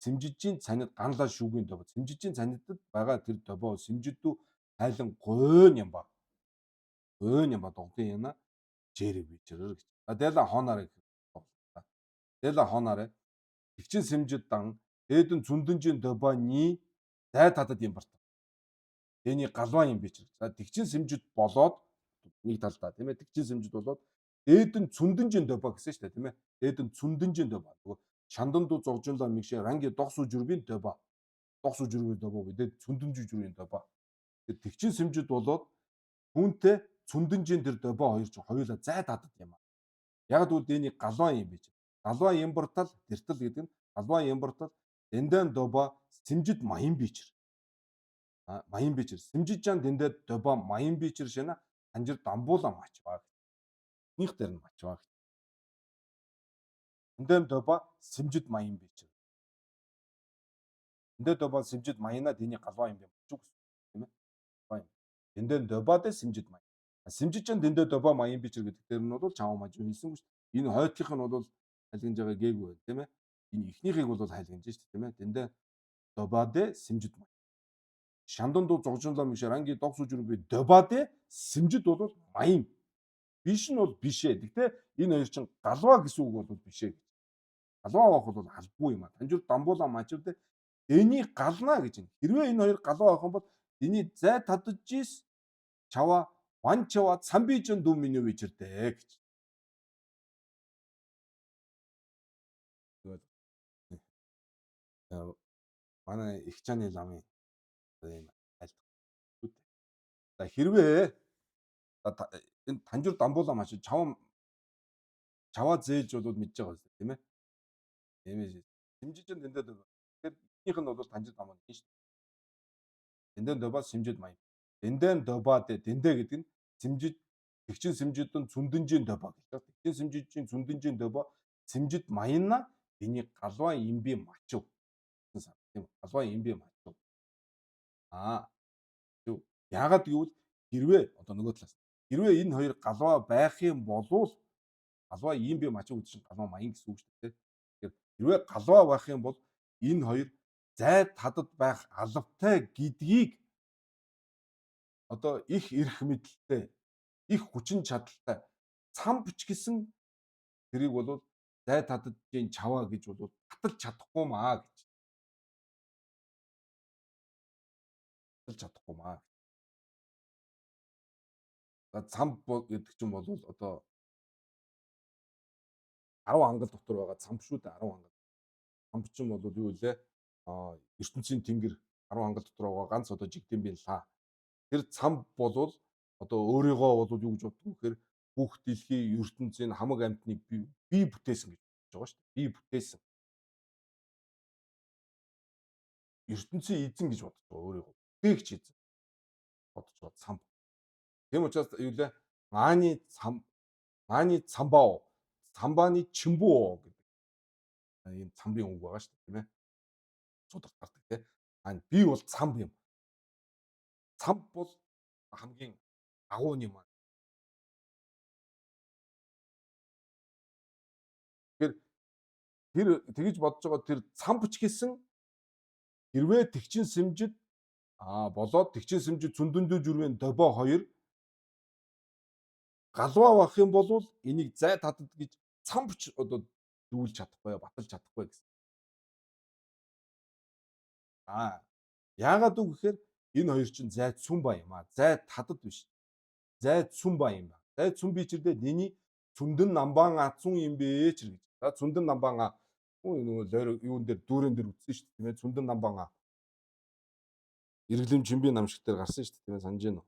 сэмжижийн цанид ганлаа шүүгэн добоо. Сэмжижийн цанидад байгаа тэр добоо сэмжидүү хайлан гойн юм ба. Гойн юм ба догдын яна жэрэг бичэр гэж. А дэла хоонаарэ. Дэла хоонаарэ. Тэгчин сэмжид дан дээдэн цүндэнжин добооны зай татад юм барт. Дэний галван юм бичэр. За тэгчин сэмжид болоод нэг талдаа тийм ээ тэгчин сэмжид болоод дээд нь цүндэнжин дөба гэсэн шүү дээ тийм ээ. Дээд нь цүндэнжин дөба. Нөгөө чандан дуу зогжинлоо мигшээ ранги догс үжүрбийн дөба. Догс үжүрбийн дөба үү дээд цүндэнжин зүрийн дөба. Тэр тэгчин сэмжид болоод түүнтэй цүндэнжин тэр дөба хоёр чинь хоёулаа зай дадад юм аа. Яг л дэний галван юм бич. Галван ямбартал тэртэл гэдэг нь галван ямбартал дэндэн дөба сэмжид маян бичэр. А маян бичэр. Сэмжид жан дэндэ дөба маян бичэр шэнэ анжир дамбуула мачваа. Них дээр нь мачваа. Дэндэн дөба сэмжид маян бичэр. Дэндэ дөба сэмжид маяна дэний галван юм бич тийм ээ. Галван юм. Дэндэн дөба дэ сэмжид маян. Сэмжид жан дэндэ дөба маян бичэр гэдэг дээр нь бол чав маж хэлсэн шүү дээ. Энэ хойтлих нь бол хайлгинж байгаа гээгүй байна тийм ээ. Энэ эхнийхийг бол хайлгинж шүү дээ тийм ээ. Дэндэ добаде сэмжид маян. Шандан дуу зогжинлоо мишэр анги догс үжүр би добаде сэмжид бол маян. Биш нь бол биш ээ. Гэхдээ энэ хоёр чинь галваа гэсэн үг бол биш ээ гэж. Галваа авах бол албагүй юм а. Танжур дамбуулаа мачвд дэний галнаа гэж байна. Хэрвээ энэ хоёр галваа авах юм бол дэний зай татаж ис чава ван чава цамбижин дүү миний вечэрдэ гэж. Манай их чаны ламын ийм айлт. За хэрвээ энэ танжур дамбуулаа маш чав чаваа зээлж бол мэдж байгаа юм тийм ээ. Тийм ээ. Сэмжиж нь дэндээ тэгэхээр эхнийх нь бол танжур дамбуу шүү дээ. Дэндээ добаа сэмжид маяг. Дэндээ добаа дэндээ гэдэг нь сэмжид тэгчин сэмжидэн цүндэнжийн добаа гэж байна. Тэгчин сэмжидийн цүндэнжийн добаа сэмжид маянна эний галваа имби мачив. Тийм галваа имби мачив. Аа. Яагаад гэвэл хэрвээ одоо нөгөө талаас хэрвээ энэ хоёр галваа байх юм болвол галваа ийм би мачив гэдэг чинь галваа маян гэсэн үг шүү дээ. Тэгэхээр хэрвээ галваа байх юм бол энэ хоёр зай тадад байх албатай гэдгийг одоо их эрх мэдэлтэй, их хүчин чадалтай цампч гэсэн тэрийг бол зай тададжийн чаваа гэж бол баталж чадахгүй маа гэж. Баталж чадахгүй маа. За цамп гэдэг чинь бол одоо 10 ангал дотор байгаа цамп шүү дээ 10 ангал. Цамп чинь бол юу вэ? А ертөнцийн тэнгэр 10 ангал дотор байгаа ганц одоо жигдэмбийн лаа. Тэр цамп болвол одоо өөрийгөө бол юу гэж боддог вэ гэхээр бүх дэлхийн ертөнцийн хамаг амьтныг би бүтээсэн гэж бодож байгаа шүү дээ. Би бүтээсэн. Ертөнцийн эзэн гэж бодож байгаа өөрийгөө. Бүтээгч эзэн бодож байгаа цамп. Тийм учраас юу лээ? Мааны цам мааны цамбао цамбааны чимбүү гэдэг ийм цамбын үг байгаа шүү дээ, тийм ээ. Сударт гардаг тийм. Аа би бол цамб юм. Цамб бол хамгийн агуу юм. Тэгэхээр тэр тэгж бодож байгаа тэр цампч гэсэн хэрвээ тэгчин сэмжид аа болоод тэгчин сэмжид цүндэндүү зүрвэн добо хоёр галваа байх юм бол энийг зай татад гэж цампч одоо дүүлж чадахгүй, баталж чадахгүй гэсэн. Аа яагаад үг гэхээр энэ хоёр чинь зай цүм ба юм аа. Зай татад биш. Зай цүм ба юм ба. Зай цүм бичэрдээ дэний цүндэн намбаан ацун юм бэ ч гэж. За цүндэн намбаан а нөгөө лойр юун дээр дүүрэн дээр үтсэн шүү дээ тийм ээ. Цүндэн намбаан а. Эргэлэм чимбийн намшиг дээр гарсан шүү дээ тийм ээ санаж байна уу?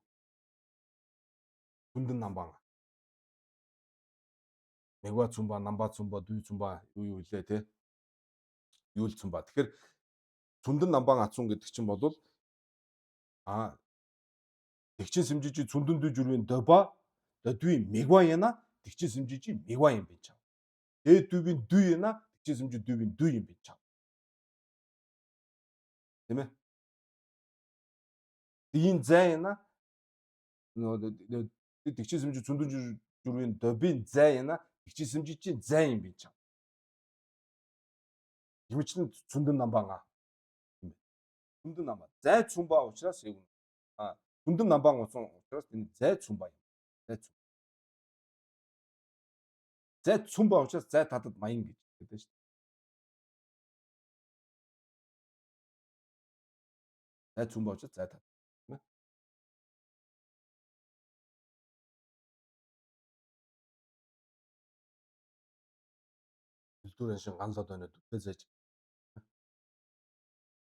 Цүндэн намбаан. Мегва цүмба, намба цүмба, дүй цүмба юу юу илээ те. Юу л цүмба. Тэгэхээр цүндэн намбаан ацун гэдэг чинь бол а тэгчин сэмжижи цүндэн дүй зүрвийн доба додүй мегва яна тэгчин сэмжижи мегва юм би чам. Дээд дүйвийн дүй яна тэгчин сэмжи дүйвийн дүй юм би чам. Тийм ээ. Дийн зай яна нөгөө тэгчин сэмжи цүндэн зүрвийн добийн зай яна тэгчин сэмжижи зай юм би чам. Хэмжлэн цүндэн намбаан а. Цүндэн намбаа. Зай цүмба учраас яг а цүндэн намбаан уцсан учраас энэ зай цүмба юм. Зай цүм. Зай цүмба учраас зай татад маян гэж гэдэг шүү дээ. Зай цүмба учраас зай татад. Тийм ээ. Чөтгөр аншин ганлоод байна дүлээ зайж.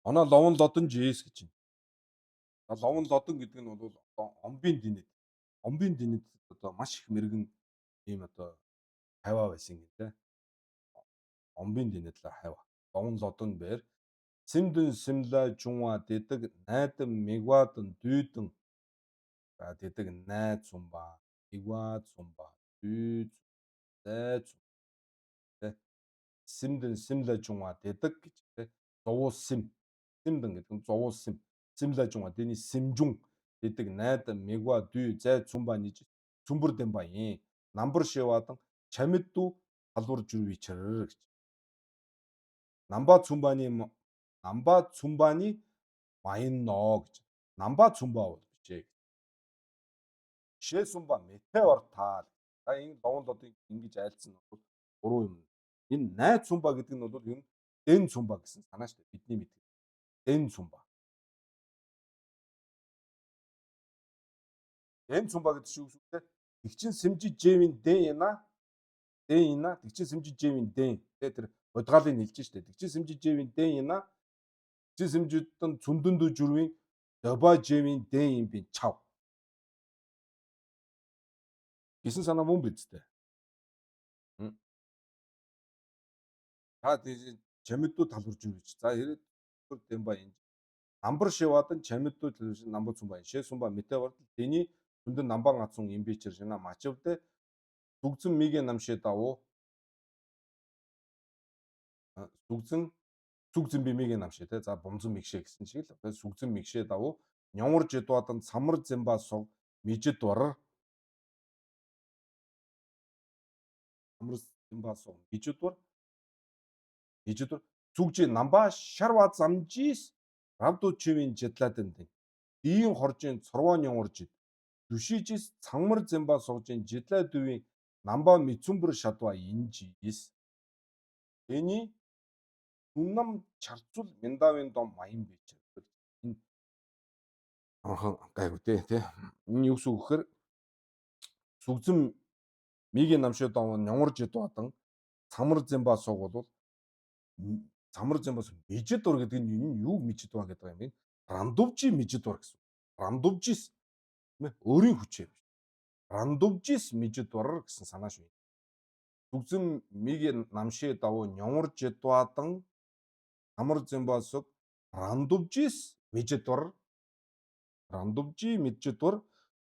Оноо ловон лодон жис гэж байна. Ловон лодон гэдэг нь бол омбын динэд. Омбын динэд одоо маш их мэрэгэн ийм одоо хаваа байсан гэнэ те. Омбын динэд л хаваа. Ловон лодон бэр сэмдэн сэмлэ жунва дэдэг найдан мигвадан дүйдэн дэдэг най цумба мигва цумба дүй зай тэ сэмдэн сэмлэ жунва дэдэг гэж тэ зовуу сэм сэмдэн гэдэг нь зовуу сэм сэмлэ жунва дэний сэмжүн дэдэг найдан мигва дүй зай цумба ниж цүмбэр дэмба юм намбар шивадан чамидду халвар жүрвичэр гэж намба цумбаны намба цумбаны маянно гэж намба цумба бол бичээ. Шээ сумба метеор таал. За энэ ловон лодыг ингэж айлцсан нь бол буруу юм. Энэ най цумба гэдэг нь бол юм дэн цумба гэсэн санаа шүү дээ. Бидний мэддэг. Дэн цумба. Дэн цумба гэдэг чинь юу гэсэн үг вэ? Тэгчин сэмжи жэвийн дэн яна. Дэн яна. Тэгчин сэмжи жэвийн дэн. Тэ тэр бодгаалыг нийлж штэ. Тэгчин сэмжи жэвийн дэн яна. Тэгчин сэмжидэн цүндэндүү жүрвийн доба жэвийн дэн юм би чав. Гэсэн санаа мөн биз дээ. Та тийж чамидуу талбарж юу гэж. За хэрэг дэмба энэ. Намбар шивадан чамидуу талбарж намбар цумба шээ сумба мэтэ бардал дэний хүндэн намбан ацун им бичэр шина мачвдэ сүгзэн мигэ намшээ давуу сүгзэн сүгзэн би мигэ намшээ те за бумзан мигшээ гэсэн шиг л сүгзэн мигшээ давуу нёмор жидвадан самар зэмба суг мижид вар самар зэмба суг мижид вар мижид вар сүгжи намба шарва замжис равду чивийн жидладэн дийн хоржин цорвон ёмор жид дүшижис цангмар зэмба сугжин жидлаа дүүвийн намба мицүмбэр шадва инжис эний үннам чарцул миндавын дом маян бич энэ амархан гайгүй те тий энэ юу гэсэн үг гэхээр сүгзэн мигийн намшид дом нёмор жидвадан цамар зэмба суг бол цамар зэмба суг мижид дур гэдэг нь энэ юу мижид ба гэдэг юм бэ рандовжи мижид дур гэсэн рандовжис тийм ээ өөрийн хүчээр биш рандовжис мижид дур гэсэн санаа шүү. Сүгзэн мигийн намшид давуу нёмор жидвадан цамар зэмба суг рандовжис мижид дур рандовжи мижид дур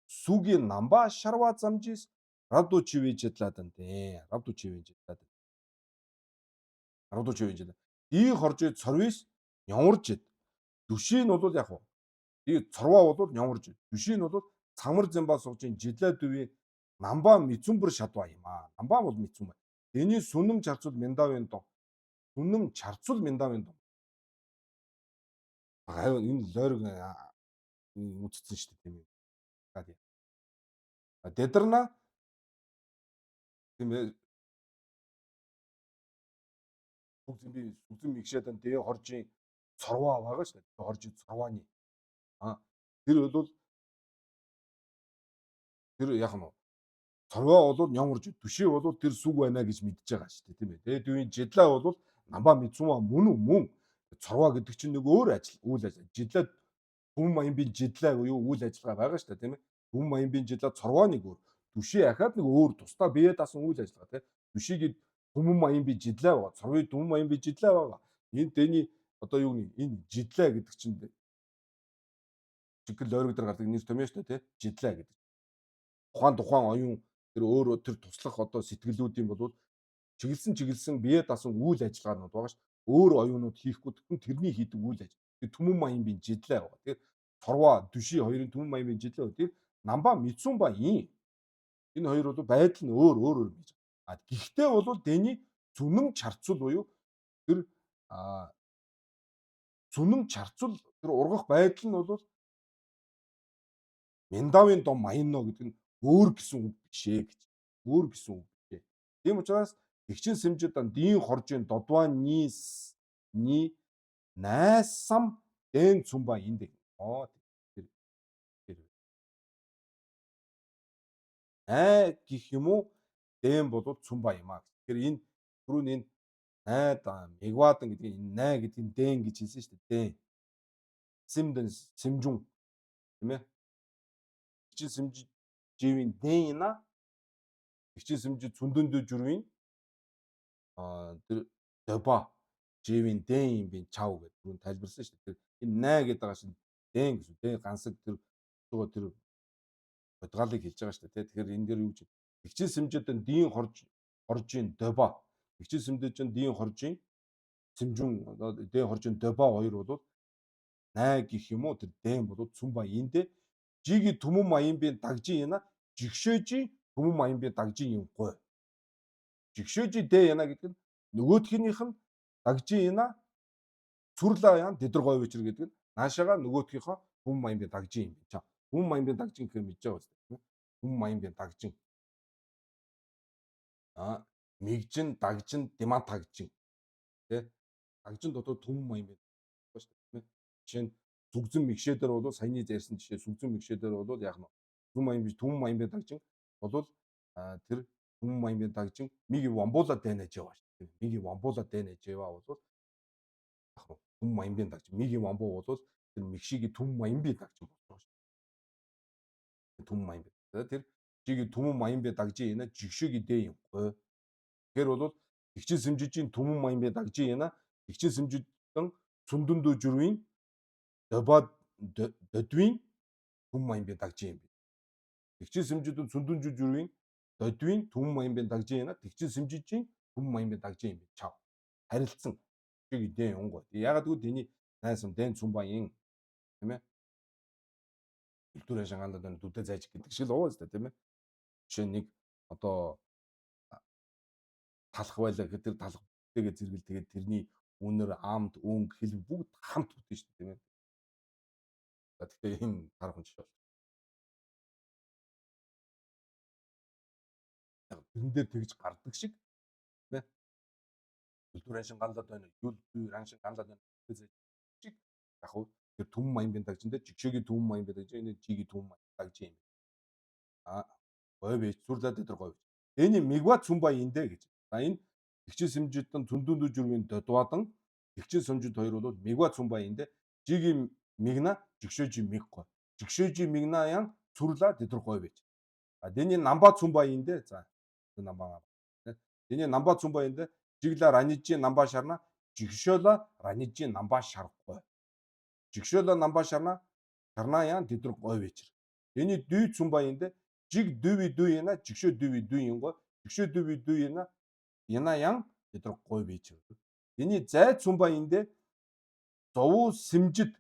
сүгийн намба шарва замжис равду чиви жидладан дээ равду чиви жидладан равду чиви жидлаа ди хоржи цорвис нёмор жид дүшийн нь бол яг уу ди цорваа бол нёмор жид дүшийн нь бол цамар зэмба сугжин жидлаа дүүвийн намба мицүмбэр шадва юм аа намба бол мицүм Эний сүнэм чарцул миндавын дон сүнэм чарцул миндавын дон гайв энэ лойрог үтцсэн шүү дээ тийм ээ. За тийм. Дэдэрна тийм ээ сүгзэн би сүгзэн мигшээдан дэ хоржийн цорваа байгаа шүү дээ. Хоржийн цорвааны. А тэр бол тэр яг нь цорваа бол нёморж түшээ бол тэр сүг байна гэж мэдж байгаа шүү дээ тийм ээ. Тэгээд үеийн жидлаа бол намба мэдсүн мөн үү мөн цорваа гэдэг чинь нэг өөр ажил үйл ажил. Жидлаа түмэн маян би жидлаа буюу үйл ажиллагаа байгаа шүү дээ тийм ээ. Түмэн маян би жидлаа цорваа нэг өөр. Түшээ ахаад нэг өөр тусдаа бие даасан үйл ажиллагаа тийм. Түшийг түмэн маян би жидлаа байгаа. Цорвыг түмэн маян би жидлаа байгаа. Энэ дэний одоо юу нэг энэ жидлаа гэдэг чинь чигэл лойрог дээр гардаг нэр томьёо шүү дээ тийм. Жидлаа гэдэг. Тухайн тухайн оюун тэр өөр тэр туслах одоо сэтгэлүүдийн бол чиглэсэн чиглэсэн бие даасан үйл ажиллагаанууд байгаа ш. Өөр оюунууд хийхгүй тэгтэн тэрний хийдэг үйл ажил. Тэр түмэн маян би жидлээ байгаа. Тэр цорваа дүши хоёрын түмэн маян би жидлээ. Тэр намба мицүн ба ин. Энэ хоёр бол байдал нь өөр өөр өөр гэж. А гэхдээ бол дэний зүнэм чарцул буюу тэр зүнэм чарцул тэр ургах байдал нь бол Миндавын дом маянно гэдэг нь өөр гэсэн үг биш ээ гэж. Өөр гэсэн үг биш ээ. Тийм учраас тэгчин сэмжид дийн хоржийн додваа нис ни найсам дэн цумба энд. Оо тэр тэр. Най гих юм уу? Дэн бол цумба юм аа. Тэгэхээр энэ түрүүний энэ Найд мигвадан гэдгийг энэ най гэдэг нь дэн гэж хэлсэн шүү дээ. Дэн. Симдэн симжүн тийм ээ. Тэгчин симж живийн дэн яна. Тэгчин симж цүндөндөө жүрвийн тэр доба живийн дэн юм би чав гэдэг түрүүн тайлбарсан шүү дээ. Тэр энэ най гэдэг байгаа шин дэн гэсэн. Дэн гансаг тэр тэр бодгаалыг хэлж байгаа шүү дээ. Тэгэхээр энэ дээр юу гэж тэгчин симжэдэн дийн хорж хоржийн доба тэгчин симжэдэн дийн хоржийн симжүн дэн хоржийн доба хоёр бол най гих юм уу тэр дэн бол цүмба эндэ жиги түмэн маян би дагжин яна жигшөөжи түмэн маян би дагжин юм гой жигшөөжи дэ яна гэдэг нь нөгөөтгийнх нь дагжин яна сүрлаа ян тэдэр гой вечер гэдэг нь наашаага нөгөөтгийнхоо түмэн маян би дагжин юм чаа түмэн маян би дагжин гэхээр мэдж байгаа үстэй түмэн маян би дагжин мигжин дагжин диман тагжин тий дагжин дотор түмэн маян би шүү дээ жишээ нь зүгзэн мигшээ дээр бол саяны ярьсан жишээ сүгзэн мигшээ дээр бол яг нь түмэн маян би түмэн маян би дагжин бол тэр түмэн маян би дагжин миги вамбула дэнэж яваа шүү дээ. Миги вамбула дэнэж яваа бол яг нь түмэн маян би дагжин миги вамбу бол тэр мигшиги түмэн маян би дагжин болж байгаа шүү дээ. Түмэн маян би. Тэр жиги түмэн маян би дагжин яна жигшөөги дэ юм гой. Тэгэхээр бол тэгчин сэмжижийн түмэн маян би дагжин яна тэгчин сэмжидэн цүндэндөө жүрвийн добод додвийн түмэн маян би дагжин юм би. Тэгчин сэмжидэн цүндэн жүрвийн додвийн түмэн маян би дагжин яна тэгчин сэмжижийн түмэн маян би дагжин юм би. Чав. Харилцсан. Жиги дэн юнгой. Ягаад гэвэл тэний найсан дэн цүмбаян тийм ээ. Культурын шангаандад байна дүдэ зайж гэдэг шиг л уу зү тийм ээ. Жишээ нь нэг одоо талах байлаа гэхэд тэр талах тэгээ зэрэгэл тэгээд тэрний үнэр амт өнгө хэл бүгд хамт бүтэн шүү дээ тийм ээ. За тэгэхээр энэ тархан жишээ бол. Тэрэн дээр тэгж гардаг шиг тийм ээ. Культурын шангаандад байна юл раншин ганлаад байна шиг яг хуу тэр түмэн маян бин дагжин дээр жигшээгийн түмэн маян бин дагжин энэ жигийн түмэн маян дагжин юм. Говь ээж сүрлээд дээр говь. Эний мигва цүмба эндэ гэж. За энэ тэгчин сэмжидэн цүндүндү жүрвийн додвадан тэгчин сэмжид хоёр бол мигва цүмба эндэ жигийн мигна жигшөөжи миггүй. Жигшөөжи мигна ян сүрлаа тэдэр говь ээж. А дэний намба цүмба эндэ за намба. Дэний намба цүмба эндэ жигла ранижи намба шарна жигшөөла ранижи намба шарахгүй. Жигшөөла намба шарна шарна ян тэдэр говь ээж. Эний дүй цүмба эндэ жиг дүүви дүү яна жигшөө дүүви дүү юнго жигшөө дүүви дүү яна яна ян тэдэр говь ээж. Эний зай цүмба эндэ зовуу сэмжид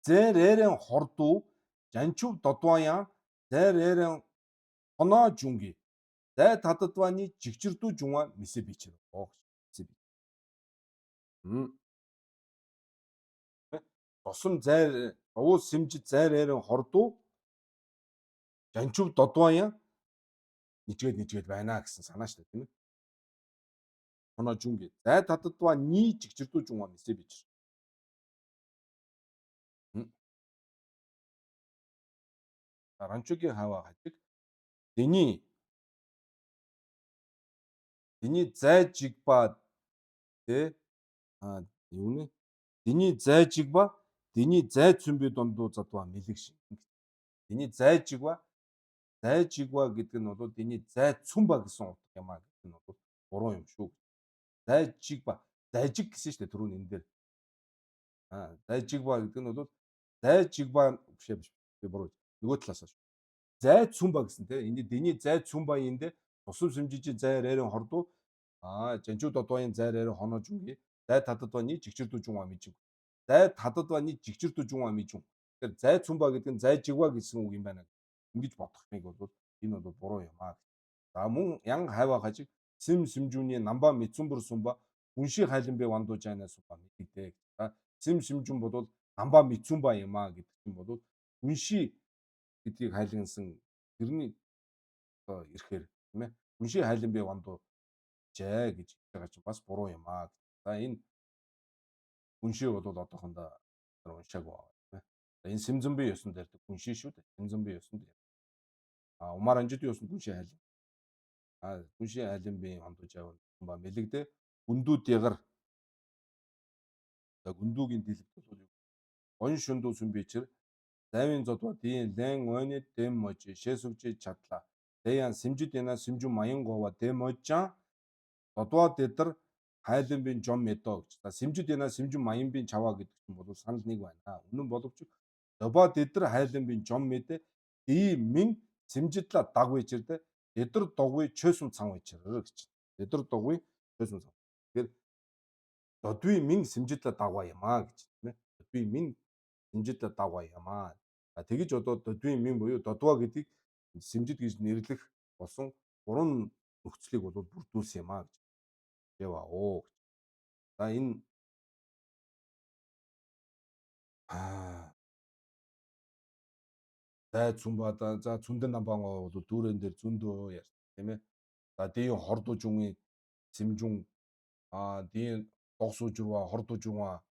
зээрэрэн хордуу жанчув додваян зээрэрэн хоноо жүнги зай таддваны жигчэрдүү жуңа мисэ бичэр. Мисэ би. Тосом зайр зовуу сэмжид зайрэрэн хордуу жанчув додваян нэжгээд нэжгээд байна гэсэн санаа шүү дээ тийм ээ. Хоноо жүнги зай таддва ни жигчэрдүү жуңа мисэ бичэр. Ранчугийн хаваа хажиг Дэний Дэний зай жигба тэ юу нэ Дэний зай жигба Дэний зай цүмби дундуу задва мэлэг шиг. Дэний зай жигба зай жигба гэдэг нь бол дэний зай цүмба гэсэн утга юм а гэдэг нь бол буруу юм шүү. Зай жигба зайжиг гэсэн шүү дээ түрүүн энэ дээр. Зай жигба гэдэг нь бол зай жигба биш биш би буруу. Нөгөө талаас шүү. Зай цүмба гэсэн те энэ дэний зай цүмба энд тусам сэмжижи зай рэрэн хордуу жанчуу додвоын зай рэрэн хоноо жүнги зай таддваны жигчэрдүү жүн амижин. Зай таддваны жигчэрдүү жүн амижин. Тэгэхээр зай цүмба гэдэг нь зай жигва гэсэн үг юм байна. Ингэж бодохыг бол энэ бол буруу юм аа. За мөн ян хайва хажиг сим симжүүний намба мицүмбэр сумба үнши хайлан би вандуу жайна сумба мэддэг. За сим симжүүн бол намба мицүмба юм аа гэдэг чинь бол үнши гэдгийг хайлансан тэрний одоо ирэхээр тийм ээ үнши хайлан би вандуу жээ гэж хэлж байгаа чинь бас буруу юм аа. За энэ үнши бол одоохондоо уншаагүй байгаа тийм ээ. За энэ симзэнби ёсонд ярьдаг үнши шүү дээ. Симзэнби ёсонд. Умар анжидын ёсонд үнши хайлан. Үнши хайлан би вандуу жаа ба мэлэгдэ Гүндүү дягар. За гүндүүгийн дэлгэд бол юу? Он шүндүү сүм бичэр зайвын зодва дийн лэн ойны дэм можи шэсүгжи чадла. Дэян сэмжид яна сэмжүн маян гова дэм можжан додва дэдэр хайланбин жом медо гэж. За сэмжид яна сэмжүн маянбин чаваа гэдэг чинь бол санал нэг байна. Үнэн боловч добо дэдэр хайланбин жом мэдэ дий мин сэмжидла даг вечэрдэ дэдэр догвы чойсум цан вечэр гэж. Дэдэр догвы чойсум цан. Тэгэхээр додви мин сэмжидла дагва юм а гэж тийм ээ. Додви мин сэмжидла дагва юм а. Тэгэж одоо додви мин буюу додва гэдгийг сэмжид гэж нэрлэх болсон гурван нөхцөлийг бол бүрдүүлсэн юм а гэж. Ява оо гэж. За энэ зай цүнба за цүндэн намбан бол дүүрэн дээр зөндөө ярьсан тийм ээ. За дийн хордужүнгийн сэмжүн дийн догсуужрва хордужүнва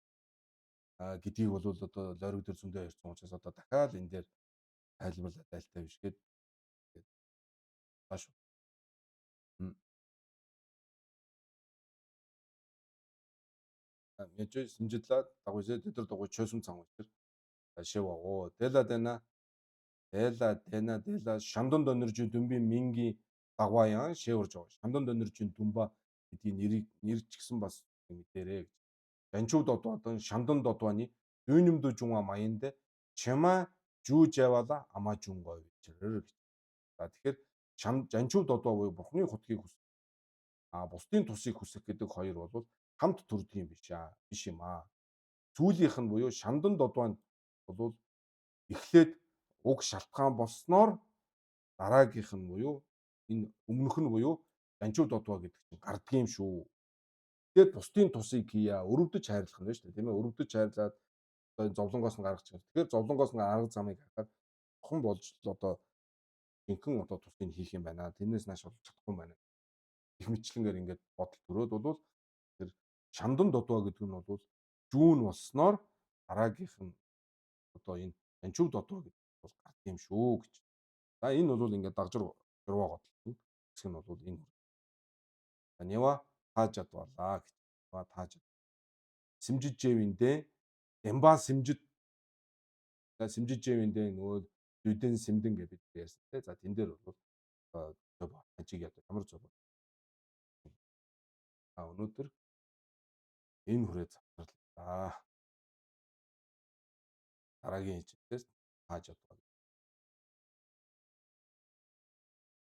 гэдгийг бол одоо лойрог дээр зөндөө ярьсан учраас одоо дахиад энэ дээр тайлбарлаад айлтай биш гээд цааш. Мэжээ сэмжидлээ дагвисээ тэдэр дугуй чойсон цан учир шиваа. Дэла дэна дэла дэна дэла шамдан доноржин дүмбийн мингийн дагваян шэвэрж байгаа. Шамдан доноржин дүмба гэдгийг нэрийг нэр ч гэсэн бас мэдэрээ гэж. Жанчуу додвадан шамдан додваны дүүнэмдүү жума маянд чима жүү жавала амаа жунгой гэж. За тэгэхээр жанчуу додваа буюу бурхны хутгийг хүсэх бусдын тусыг хүсэх гэдэг хоёр бол хамт төрдөг юм биш аа биш юм аа. Сүүлийнх нь буюу шамдан додваа нь бол эхлээд уг шалтгаан болсноор дараагийнх нь буюу энэ өмнөх нь буюу жанчуу додваа гэдэг чинь гардыг юм шүү. Тэгээд бусдын тусыг хийя өрөвдөж хайрлах нь байна шүү дээ тийм ээ. Өрөвдөж хайрлаад одоо энэ зовлонгоос нь гаргах чинь. Тэгэхээр зовлонгоос нь арга замыг харахад бурхан болж л одоо жинхэнэ одоо тусыг хийх юм байна. Тэрнээс нааш болж чадахгүй юм байна. Их мэтлэнгээр ингээд бодол төрөөд бол тэр шамдан додваа гэдэг нь бол жүүн болсноор дараагийнх нь одоо энэ жанчуу додваа гэдэг бол гард юм шүү гэж. За энэ бол ингээд дагжир журваа годлоо. Хэсэг нь бол энэ. За нева тааж чадвалаа гэж. Нева тааж. Сэмжижээвиндээ Ямба сэмжид. За сэмжижээвиндээ нөгөө зүдэн сэмдэн гэж бид ярьсан те. За тэн дээр бол зөв ажиг яа ямар зөв. А өнөөдөр энэ хүрээ завсарлаа. Дараагийн хичээлээс тааж чадваа.